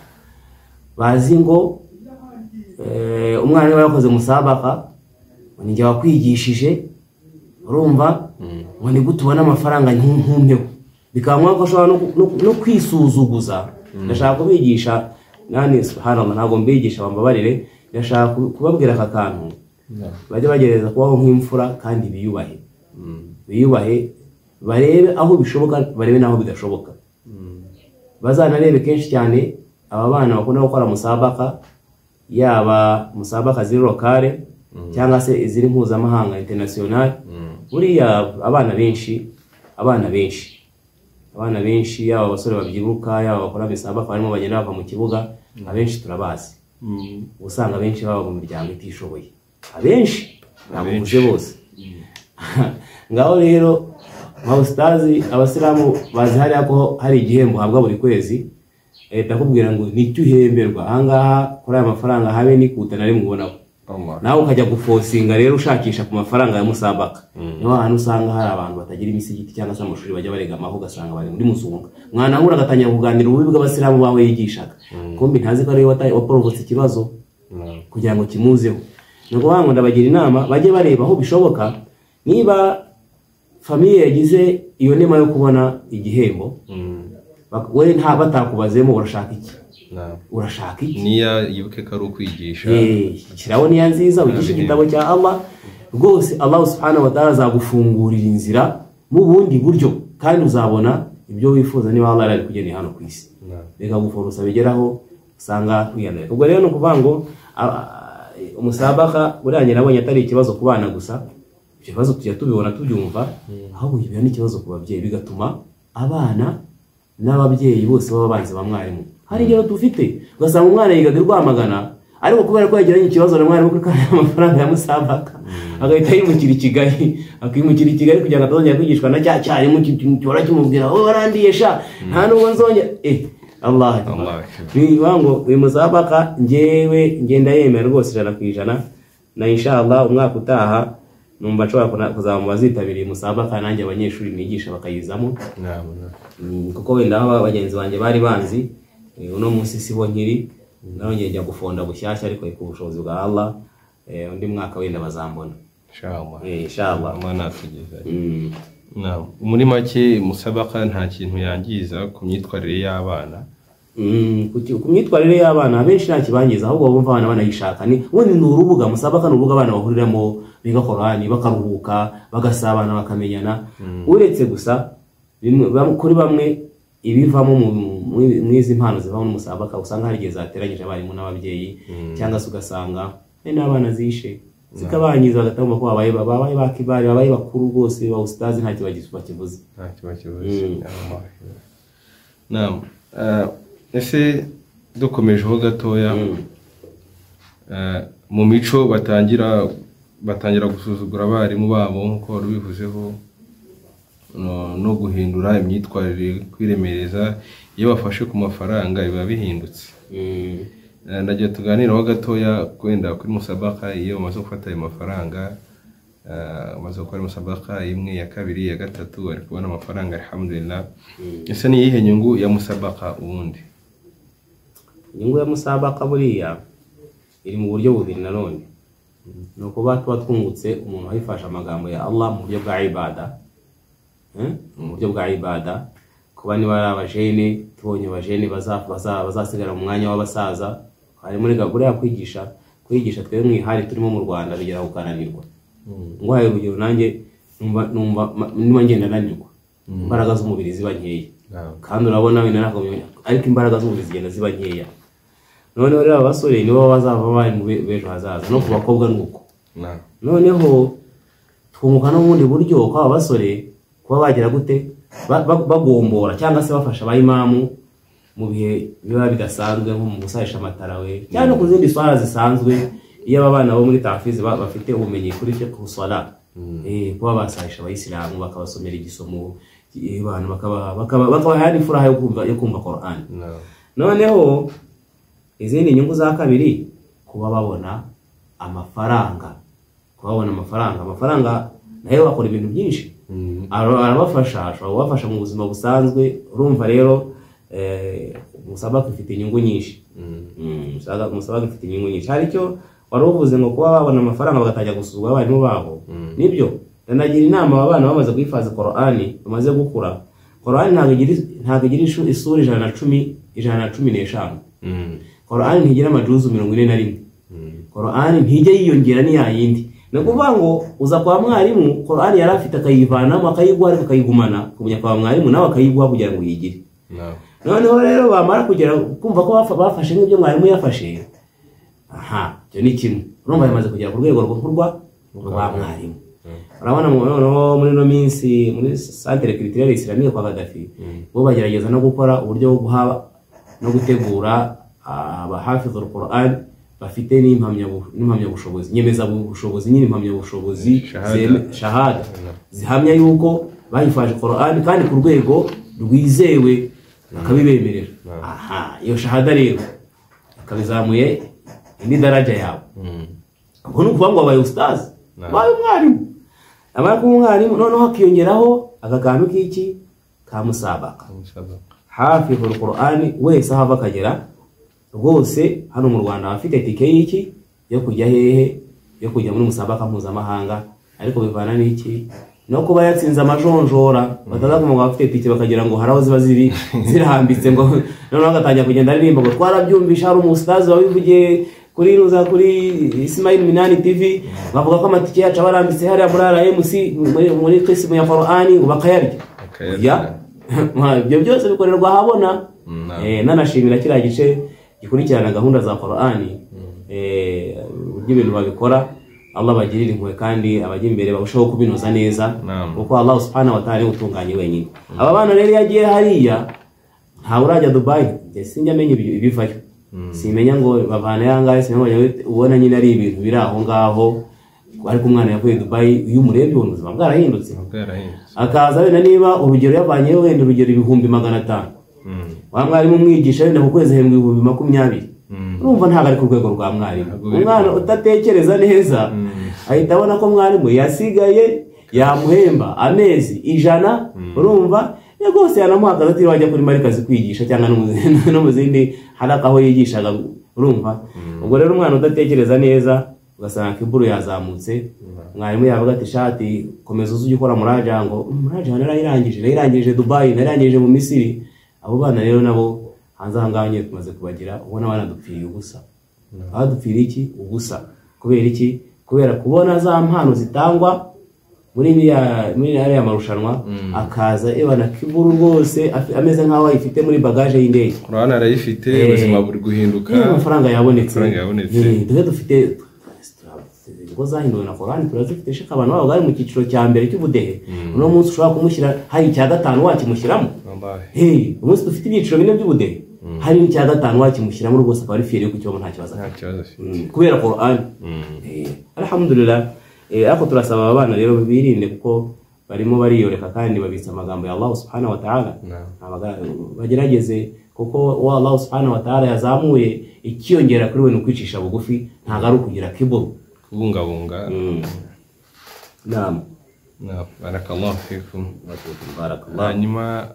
bazi ngo umwana niba yakoze musabaka ngo ni njye wakwigishije, urumva ngo ni gute ubona amafaranga ntumpeho, bikaba ngombwa ko ashobora no kwisuzuguza. Ndashaka kubigisha nani, subhanallah, ntabwo mbigisha bambabarire, ndashaka kubabwira aka kantu bajye bagereza kubaho nk'imfura kandi biyubahe, biyubahe, barebe aho bishoboka, barebe n'aho bidashoboka. Bazanarebe kenshi cyane aba bana bakunda gukora musabaka, yaba musabaka ziri lokale cyangwa se iziri mpuzamahanga international. Buriya abana benshi, abana benshi, abana benshi, yaba abasore babyibuka, yaba bakora misabaka barimo bagenda bava mu kibuga, abenshi turabazi. Usanga abenshi baba mu miryango itishoboye, abenshi ntabwo mvuze bose. Ngaho rero abasitazi abasilamu bazi hariya ko hari igihembo uhabwa buri kwezi, ndakubwira ngo nicyo uhemberwa ahangaha kuri aya mafaranga habe n'ikuta nari mubonaho. Nawe ukajya gufosinga rero ushakisha ku mafaranga ya musabaka. Niho hantu usanga hari abantu batagira imisigiti cyangwa se amashuri bajya baregamaho, ugasanga bari muri muzunga. Mwana ahura agatangira kuganira ububi bw'abasilamu bawe yigishaga, kumbi ntazi ko ari we waporobotse ikibazo kugira ngo kimuzeho. Ni ukuvuga ngo ndabagira inama bajye bareba aho bishoboka, niba famiye yagize iyo nema yo kubona igihembo, we nta batakubazemo urashaka iki? Urashaka iki? Niya yibuke ko ari ukwigisha. Shyiraho niya nziza wigisha igitabo cya Allah, rwose Allah subhanahu wa ta'ala azagufungurira inzira mu bundi buryo, kandi uzabona ibyo wifuza niba Allah yarabikugeneye hano ku isi. Reka guforosa bigeraho usanga wiyandarika. Ubwo rero ni ukuvuga ngo umusabaka buriya nabonye atari ikibazo ku bana gusa, ibyo bibazo tujya tubibona tubyumva, ahubwo biba n'ikibazo ku babyeyi, bigatuma abana n'ababyeyi bose baba banze ba mwarimu. Hari ingero dufite ugasanga umwana yigaga i Rwamagana, ariko kubera ko yagiranye ikibazo na mwarimu kuri kariya mafaranga ya musabaka, agahita yimukira i Kigali, akimukira i Kigali kugira ngo atazongera kwigishwa na cya cyarimu gihora kimubwira wowe warandiye sha, nta nubwo nzongera. Allah niba ngo uyu musabaka njyewe ngenda yemera rwose 100%, na inshallah umwaka utaha numva nshobora kuzaba mu bazitabiriye musabaka, nanjye abanyeshuri nigisha bakayizamo. Kuko wenda aho bagenzi banjye bari banzi uno munsi sibo nkiri, narongeye njya gufonda bushyashya, ariko ku bushobozi bwa Allah undi mwaka wenda bazambona inshallah. Inshallah Allah natugeza. Naam, muri make musabaka nta kintu yangiza ku myitwarire y'abana. Ku myitwarire y'abana abenshi nta kibangiza, ahubwo bumva abana banayishaka. Ni ubundi ni urubuga, musabaka ni urubuga abana bahuriramo biga Korani, bakaruhuka, bagasabana, bakamenyana. Uretse gusa kuri bamwe ibivamo mu izi mpano zivamo n'umusabaka, usanga hari igihe zateranyije abarimu n'ababyeyi, cyangwa se ugasanga n'abana zishe zikabangiza, bagatamba ko babaye bakibari, babaye bakuru rwose, ba ustazi ntacyo bakivuze. Ntacyo bakivuze. Naam, ese dukomejeho gatoya, mu mico batangira gusuzugura abarimu babo nk'uko wari ubivuzeho, no guhindura imyitwarire, kwiremereza, iyo bafashe ku mafaranga biba bihindutse. Ndagira tuganiraho gatoya kwenda kuri musabaka. Iyo bamaze gufata ayo mafaranga, bamaze gukora musabaka imwe, ya kabiri, ya gatatu, bari kubona amafaranga, alhamdulillah. Ese ni iyihe nyungu ya musabaka ubundi? Inyungu ya musabaka buriya iri mu buryo bubiri nanone. Ni ukuba tuba twungutse umuntu wayifashe amagambo ya Allah mu buryo bwa ibada, mu buryo bwa ibada, kuba niba ari abajene, tubonye abajene bazasigara mu mwanya w'abasaza. Hari muri gahunda kwigisha twebwe mwihari turimo mu Rwanda bigera kukananirwa. Ngwaye urugero nanjye numva niba ngenda nanirwa, imbaraga z'umubiri ziba nkeya, kandi urabona wenda nakakumenya, ariko imbaraga z'umubiri zigenda ziba nkeya. Noneho rero abasore nibo bazava bari mu b'ejo hazaza, no ku bakobwa nuko. Noneho twunguka n'ubundi buryo ko aba basore kuba bagira gute bagombora cyangwa se bafasha abayimamu mu bihe biba bidasanzwe, nko mu gusahisha amatarawe cyangwa no ku zindi swala zisanzwe. Iyo aba bana bo muri tafizi bafite ubumenyi kuri fiqh swala, kuba basahisha abayisilamu bakabasomera igisomo, abantu bakabaha n'ifuraha yo kumva Qur'an. Noneho izindi nyungu za kabiri, kuba babona amafaranga, amafaranga nayo bakora ibintu byinshi, arabafasha, ashobora kubafasha mu buzima busanzwe. Urumva rero musabaka ifite inyungu nyinshi. Musabaka ifite inyungu nyinshi. Hari icyo wari uvuze ngo kuba babona amafaranga bagatangira gusuzugura abarimu babo, nibyo. Ndanagira inama aba bana bamaze kwifaza Qur'ani, bamaze gukura. Qur'ani ntabwo igira isura 115. Qur'ani ntigira amajuzu 41. Qur'ani ntijya yiyongera ni yayindi. Ni ukuvuga ngo uza kwa mwarimu Qur'ani yari afite akayivanamo akayiguha, ariko akayigumana kumenya kwa mwarimu nawe akayiguha kugira ngo uyigire. Noneho rero bamara kugera kumva ko bafashe nk'ibyo mwarimu yafashe, aha icyo ni kimwe. Urumva yamaze kugera ku rwego rwo rwa mwarimu. Urabona noneho muri no minsi muri Centre Culturel Islamique kwa Gaddafi, bo bagerageza no gukora uburyo bwo guha no gutegura abahafidhul Qur'an bafite n'impamyabushobozi, nyemezabushobozi, nyine impamyabushobozi shahada zihamya yuko bahifaje Qur'an kandi ku rwego rwizewe, bakabibemerera. Aha iyo shahada rero akabizamuye indi daraja yawe. Ubwo ni ukuvuga ngo abaye ustaz, abaye umwarimu, amara kuba umwarimu noneho akiyongeraho akakantu k'iki ka musabaka. Hafidhul Qur'an wese aho ava akagera rwose hano mu Rwanda abafite tike y'iki yo kujya hehe, yo kujya muri musabaka mpuzamahanga, ariko bivana n'iki no kuba yatsinze amajonjora. Bataza kumva bafite tike bakagira ngo haraho ziba ziri zirahambitse, ngo noneho agatangira kugenda aririmba ngo twarabyumvisha, hari umustazi wabivugiye kuri ruza kuri Ismail Minani TV, bavuga ko amatike yacu abarambitse hariya muri RMC muri qismu ya Qur'ani ngo bakayarya. Ibyo byose bikorerwa ahabona. Nanashimira kiriya gice gikurikirana gahunda za Qur'ani, uburyo ibintu babikora, Allah bagirira impuhwe kandi abajya imbere barushaho kubinoza neza, kuko Allah subhanahu wa ta'ala utunganye wenyine. Aba bana rero yagiye hariya, ntawe urajya Dubai, sinjya amenya ibivayo, simenya ngo bavana yangahe, simenya, ubona nyine ari ibintu biri aho ngaho. Ariko umwana yavuye Dubai, iyo umurebye ubona ubuzima bwarahindutse, akaza wenda niba urugero yavanyeyo wenda urugero 500,000, wa mwarimu umwigisha wenda ku kwezi ahembwa 20,000. Urumva ntabwo ari ku rwego rwa mwarimu. Umwana utatekereza neza ahita abona ko mwarimu yasigaye yamuhemba amezi 100, urumva rwose yanamuhagaze ati wajya kuri marikazi kwigisha cyangwa no mu zindi haraka aho yigishaga, urumva. Ubwo rero umwana udatekereza neza ugasanga kiburu yazamutse, mwarimu yavuga ati shati komeza uze ukora muraja, ngo muraja narayirangije Dubai, narayirangije mu Misiri. Abo bana rero nabo hanze aha ngaha nyine tumaze kubagira, ubona banadupfiriye ubusa. Badupfiriye iki? Ubusa. Kubera iki? Kubera kubona za mpano zitangwa muri ariya marushanwa, akaza ebana kiburu rwose ameze nkaho ayifite muri bagage y'indege. Qur'an arayifite, ubuzima buri guhinduka, amafaranga yabonetse. Dore dufite ingo zahinduwe na Qur'an, turazifite shaka abantu babo bari mu cyiciro cya mbere cy'ubudehe. Uno munsi ushobora kumushyira hari icya 5 wakimushyiramo. Umunsi dufite ibyiciro bine by'ubudehe, hari n'icya 5 wakimushyiramo rwose akaba ari fier yo kukibamo nta kibazo afite, kubera Qur'an. Alhamdulillah. Ariko turasaba aba bana rero birinde, kuko barimo bariyoreka kandi babitsa amagambo ya Allah subhanahu wa ta'ala. Bagerageze, kuko wa Allah subhanahu wa ta'ala yazamuye ikiyongera kuri we ni ukwicisha bugufi, ntabwo ari ukugira kiburu, kubungabunga. Naam. Barakallahu fikum. Barakallahu. Hanyuma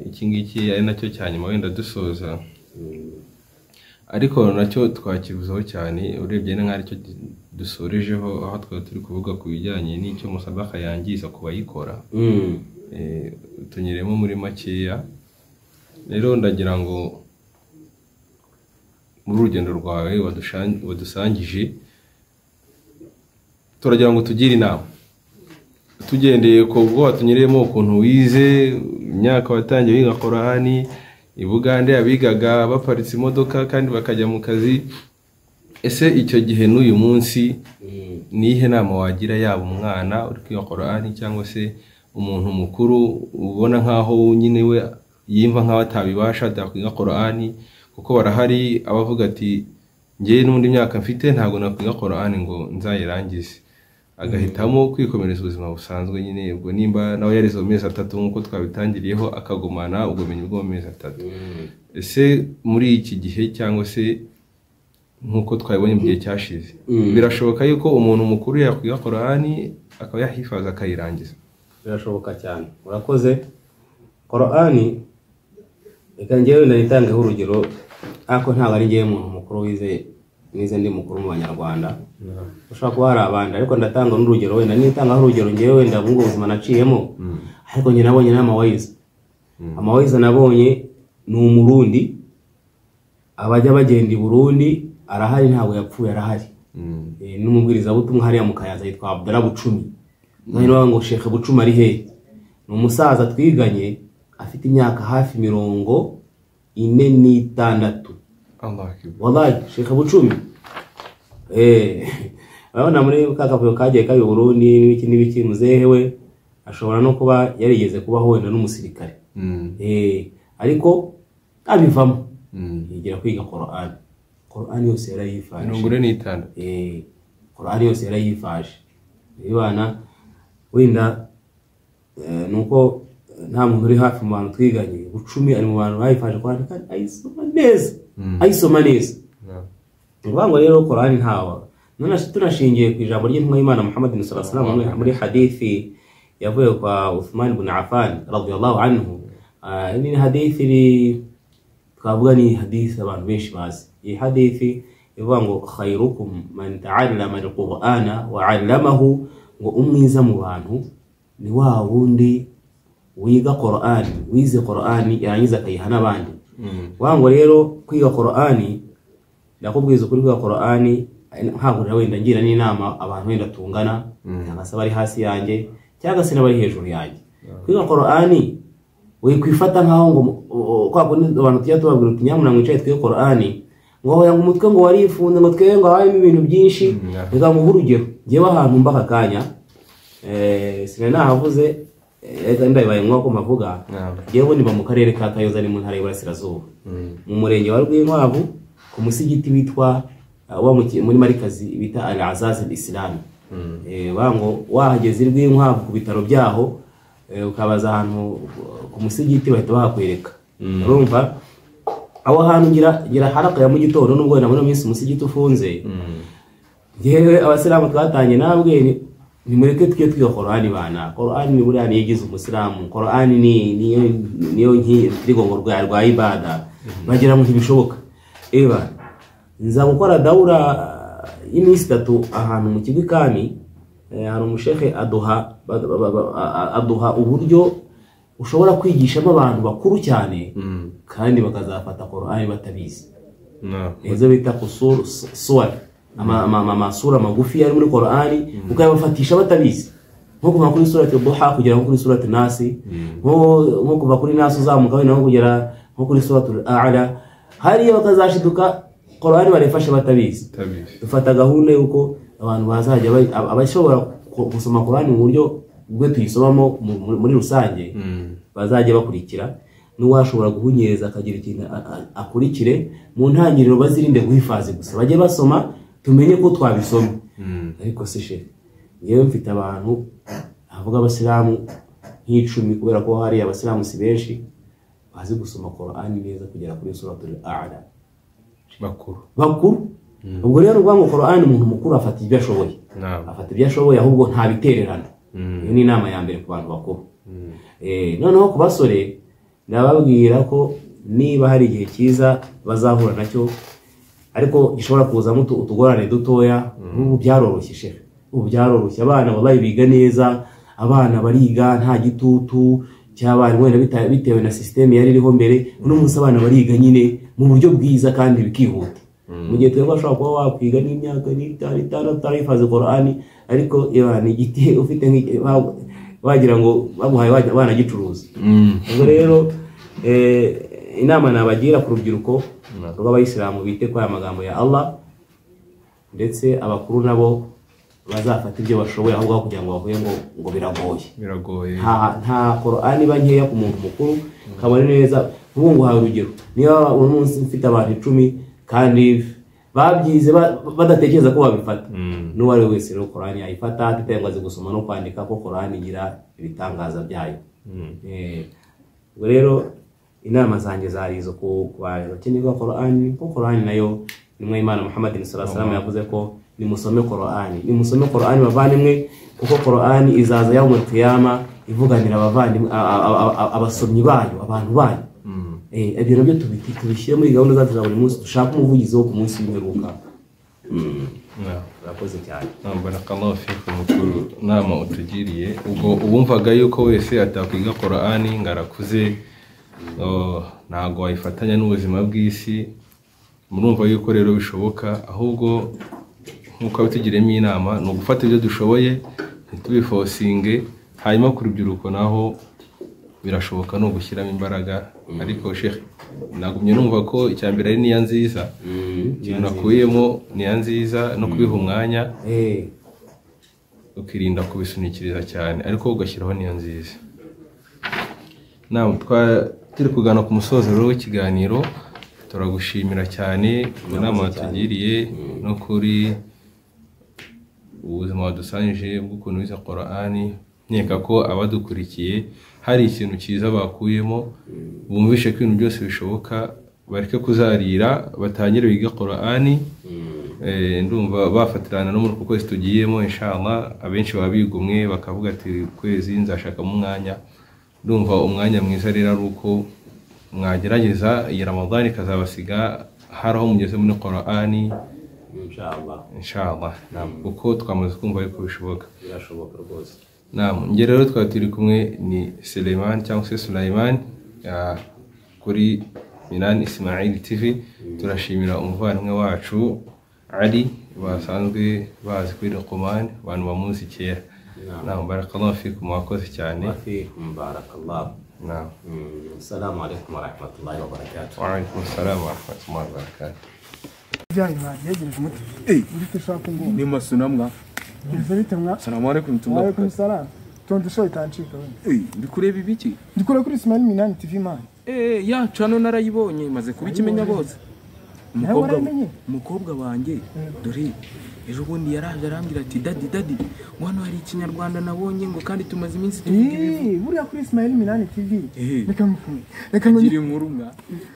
iki ngiki ari nacyo cya nyuma wenda dusoza, ariko nacyo twakivuzeho cyane, urebye ni nk'aho aricyo dusorejeho, aho twari turi kuvuga ku bijyanye n'icyo musabaka yangiza ku bayikora. Tunyuremo muri makeya. Rero ndagira ngo muri urugendo rwawe wadusangije, turagira ngo tugire inama tugendeye ku bwo watunyuriyemo, ukuntu wize, imyaka watangiye wiga Qur'ani, I Bugande abigaga baparitse imodoka kandi bakajya mu kazi. Ese icyo gihe n'uyu munsi ni iyihe nama wagira yaba umwana uri kwiga Qur'ani cyangwa se umuntu mukuru ubona nkaho nyine we yimva nkaho atabibasha atakwiga Qur'ani, kuko barahari abavuga ati njye n'undi myaka mfite ntabwo nakwiga Qur'ani ngo nzayirangize, agahitamo kwikomereza ubuzima busanzwe nyine, ubwo nimba nawe yarize mu mezi 3 nk'uko twabitangiriyeho akagumana ubumenyi bwo mu mezi 3. Ese muri iki gihe cyangwa se nk'uko twabibonye mu gihe cyashize, birashoboka yuko umuntu mukuru yakwiga Qur'ani akaba yahifaza akayirangiza? Birashoboka cyane. Urakoze. Qur'ani reka njyewe ndayitangeho urugero, ariko ntabwo ari njyewe umuntu mukuru wize nize ndi mukuru mu Banyarwanda, ushobora kuba hari abandi, ariko ndatanga n'urugero wenda nitangaho urugero njyewe wenda mu buzima naciyemo, ariko njye nabonye n'amawayiza. Amawayiza nabonye ni Umurundi, abajya bagenda i Burundi arahari, ntabwo yapfuye arahari. N'umubwirizabutumwa hariya mu Kayanza yitwa Abdallah Bucumi. None ngo Sheikh Bucumi ari hehe? Ni umusaza twiganye afite imyaka hafi 46. Allah akbar. Wallahi Sheikh Bucumi. Urabona muri kakavuyo kagiye kabi Burundi n'ibiki n'ibiki, muzehe we ashobora no kuba yarigeze kubaho wenda n'umusirikare. Ariko abivamo. Yigira kwiga Qur'an. Qur'an yose yarayifaje. 45. Qur'an yose yarayifaje. Ibana wenda nuko nta muntu uri hafi mu bantu twiganye, Bucumi ari mu bantu bayifaje Qur'an kandi ayisoma neza. Ayisoma neza. Ngo rero Qur'an ntawa. None tunashingiye ku ijambo ry'intumwa y'Imana Muhammad sallallahu alaihi wasallam muri hadithi yavuye kwa Uthman ibn Affan radiyallahu anhu. Ni hadithi twavuga ni hadithi abantu benshi bazi. Iyi hadithi ivuga ngo khairukum man ta'allama al-Qur'ana wa 'allamahu, ngo umwiza mu bantu ni wa wundi wiga Qur'ani, wize Qur'ani yarangiza akayiha n'abandi. Wango rero kwiga Qur'ani, ndakubwiza ukuri, kwiga Qur'ani ntabwo wenda ngira n'inama abantu wenda tungana, cyangwa se bari hasi yanjye cyangwa se n'abari hejuru yanjye. Kwiga Qur'ani wikwifata nkaho ngo kwa kundi abantu tujya tubabwira uti nyamuna mwicaye twige Qur'ani, ngo hoya ngo umutwe ngo warifunze ngo twege ngo harimo ibintu byinshi. Reka nguhe urugero, njyewe ahantu mba aka kanya sinari nahavuze, ndabibaye nk'uko mpavuga, njyewe niba mu karere ka Kayonza ni mu ntara y'Iburasirazuba, mu murenge wa Rwinkwavu, ku musigiti witwa muri marikazi bita Al Azaz al Islami. Bango wahageze Rwinkwavu ku bitaro byaho, ukabaza ahantu ku musigiti bahita bahakwereka. Urumva aho hantu ngira haraka ya mu gitondo, nubwo na muri minsi umusigiti ufunze. Ngewe abasilamu twatanye nabwe nimureke twiye twiga Qur'ani bana. Qur'ani ni buriya niyigize umusilamu. Qur'ani ni niyo nkirigongo rwa ibada. Bagira ngo ntibishoboka. Eba nza gukora daura y'iminsi 3 ahantu mu kigo ikami, hari umushehe aduha uburyo ushobora kwigishamo abantu bakuru cyane kandi bakazafata Qur'ani batabizi. Izo bita qusur suwar, amasura magufi ari muri Qur'ani ukayabafatisha batabizi, nko kuva kuri surati Duha kugera kuri surati Nasi, nko kuva kuri Nasi uzamuka wenda kugera nko kuri surati Al-A'la, hariya bakazashiduka Qur'ani barifashe batabizi. Dufata gahunda yuko abantu bazajya abashobora gusoma Qur'ani mu buryo bwe tuyisomamo muri rusange bazajya bakurikira, n'uwashobora guhunyereza akagira ikintu akurikire mu ntangiriro, bazirinde guhifaza gusa, bajye basoma tumenye ko twabisoma. Ariko se she ngewe mfite abantu avuga abasilamu nk'icumi, kubera ko hari abasilamu si benshi bazi gusoma Qur'ani neza kugera kuri suratul A'la bakuru. Ubwo rero ngo Qur'ani umuntu mukuru afata ibyo ashoboye, afata ibyo ashoboye, ahubwo nta bitererano. Iyo ni inama ya mbere ku bantu bakuru. Noneho ku basore ndababwira ko niba hari igihe cyiza bazahura nacyo, ariko gishobora kuzamo utugorane dutoya. Ubu byaroroshye shehe, ubu byaroroshye, abana wallahi biga neza, abana bariga nta gitutu cy'abarimu wenda bitewe na system yari iriho mbere. Uno munsi abana bariga nyine mu buryo bwiza kandi bikihuta. Mu gihe twebwe bashobora kuba wakwiga n'imyaka n'itanu itandatu utarifaze Qur'ani, ariko ni igiti ufite wagira ngo baguhaye banagicuruza. Ubwo rero Inama nabagira ku rubyiruko rw'abayisilamu, bite ko aya magambo ya Allah, ndetse abakuru nabo bazafata ibyo bashoboye ahubwo aho kugira ngo bavuge ngo biragoye. Biragoye. Nta Qur'ani iba nkeya ku muntu mukuru, kabone neza. Nk'ubu nguhaye urugero, niba uyu munsi mfite abantu 10 kandi babyize badatekereza ko babifata, n'uwo ari we wese rero Qur'ani yayifata atitaye ngo azi gusoma no kwandika, ko Qur'ani igira ibitangaza byayo. Ubwo rero inama zanjye zari izo ku bantu bakeneye kwiga Qur'ani, kuko Qur'ani nayo nimwe Imana Muhammadin sallallahu alaihi wasallam yavuze ko nimusome Qur'ani, nimusome Qur'ani bavandimwe, kuko Qur'ani izaza yawmul qiyama ivuganira abavandimwe, abasomyi bayo, abantu bayo. Ibyo nabyo tubishyire muri gahunda zacu za buri munsi, dushake umuvugizi wo ku munsi w'imperuka. Urakoze cyane. Barakallahu fikum ku nama utugiriye. Ubwo ubumvaga yuko wese atakwiga Qur'ani ngo arakuze, ntago wayifatanya n'ubuzima bw'isi, murumva yuko rero bishoboka. Ahubwo nk'uko abitugiremo inama ni ugufata ibyo dushoboye ntitubifosinge, hanyuma ku rubyiruko naho birashoboka ni ugushyiramo imbaraga. Ariko Sheikh, nagumye numva ko icya mbere ari niya nziza, ikintu nakuyemo niya nziza no kubiha umwanya, ukirinda kubisunikiriza cyane, ariko ugashyiraho niya nziza. Turi kugana ku musozo rero w'ikiganiro, turagushimira cyane ku nama watugiriye no kuri ubuzima wadusangije bw'ukuntu wize Qur'ani. Nkeka ko abadukurikiye hari ikintu cyiza bakuyemo, bumvishe ko ibintu byose bishoboka, bareke kuzarira, batangire biga Qur'ani. Ndumva bafatirana no muri uku kwezi tugiyemo inshallah, abenshi baba bigomwe bakavuga ati kwezi nzashakamo umwanya. Ndumva umwanya mwiza rero ari uko mwagerageza iyi Ramadhan ikazabasiga hari aho mugeze muri Qur'ani inshallah. Inshallah, kuko twamaze kumva yuko bishoboka, birashoboka rwose. Naam, njye rero twari turi kumwe ni Suleiman cyangwa se Sulaiman kuri Minani Ismail TV. Turashimira umuvandimwe wacu Ali basanzwe bazi kuri Luqman, abantu bamuzi kera. Naam, barakallahu fikum, mwakoze cyane. Wa fikum barakallahu. Naam. Assalamu alaikum wa rahmatullahi wa barakatuh. Wa alaikum assalam wa rahmatullahi wa barakatuh. Ni masunamwa. Assalamu alaikum. Wa alaikum salam. Tonto show itancika we. Ndi kureba ibiki? Ndi kureba kuri Ismail Minani TV man. Ya cano narayibonye maze kubikimenya bose. Umukobwa wanjye dore ejo bundi yaraje arambwira ati daddy daddy ngo hano hari ikinyarwanda nabonye ngo kandi tumaze iminsi tuvuga ibivu. Buriya kuri Ismail Minani TV. Reka ngufume. Reka ngire inkuru mwa.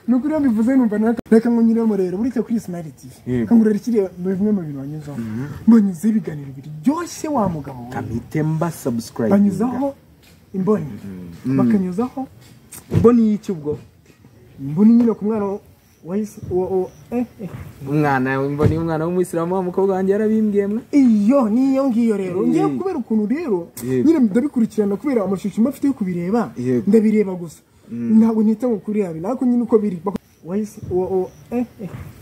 Nukuri mbivuze numva reka ngunyiremo rero buriya kuri Ismail TV. Kangurera kiriya bimwe mu bintu banyuzaho. Mbanyuze ibiganiro biryoshye wa mugabo. Kamite mba subscribe. Banyuzaho imboni. Bakanyuzaho imboni y'iki ubwo? Imboni nyine ku mwana umwana imboni y'umwana w'umuyisilamu wa mukobwa wanjye yarabimbwiye mwa. Iyo niyo ngiyo rero ngiye kubera ukuntu rero nyine ndabikurikirana kubera amashusho mafite yo kubireba, ndabireba gusa ntabwo nita ngo kuri yabi nako nyine uko biri.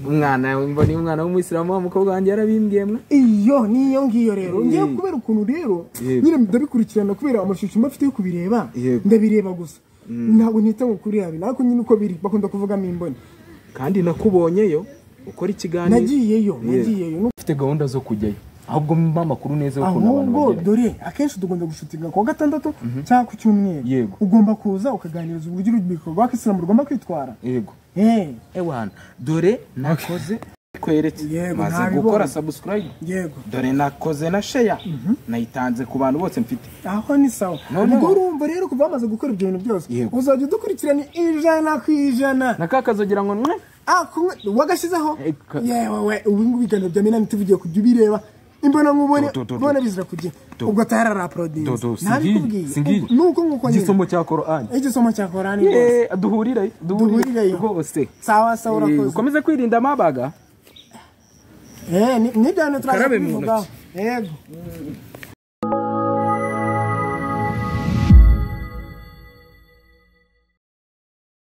Umwana imboni y'umwana w'umuyisilamu wa mukobwa wanjye yarabimbwiye mwa. Iyo niyo ngiyo rero ngiye kubera ukuntu rero nyine ndabikurikirana kubera amashusho mafite yo kubireba, ndabireba gusa ntabwo nita ngo kuri yabi nako nyine uko biri. Bakunda kuvugamo imboni kandi nakubonyeyo ukora ikiganiro. Nagiyeyo ufite gahunda zo kujyayo ahubwo mba amakuru neza ukuntu abantu bagera. Ahubwo dore akenshi tugomba gushutinga kuwa gatandatu cyangwa ku cyumweru. Ugomba kuza ukaganiriza uburyo urubyiruko rwa Kisilamu rugomba kwitwara. Yego. Ewana dore nakoze kwereke maze gukora subscribe. Yego. Dore nakoze na share nayitanze ku bantu bose mfite. Aho ni sawa. Ubwo urumva rero kuva bamaze gukora ibyo bintu byose uzajya udukurikirana 100%. Nakakazogira ngo mwe wagashyizeho. Yewe ubu ngubu ibiganiro bya Minani TV ugiye kujya ubireba imbona nkubone bona bizira kujya ubwo tayara uploading. Ntabikubwiye nuko nguko nyine igisomo cya Qur'an. Igisomo cya Qur'an rwose. Duhurire rwose. Sawa sawa urakoze. Ukomeze kwirinda amabaga. Ni byo turaza kubivugaho. Yego.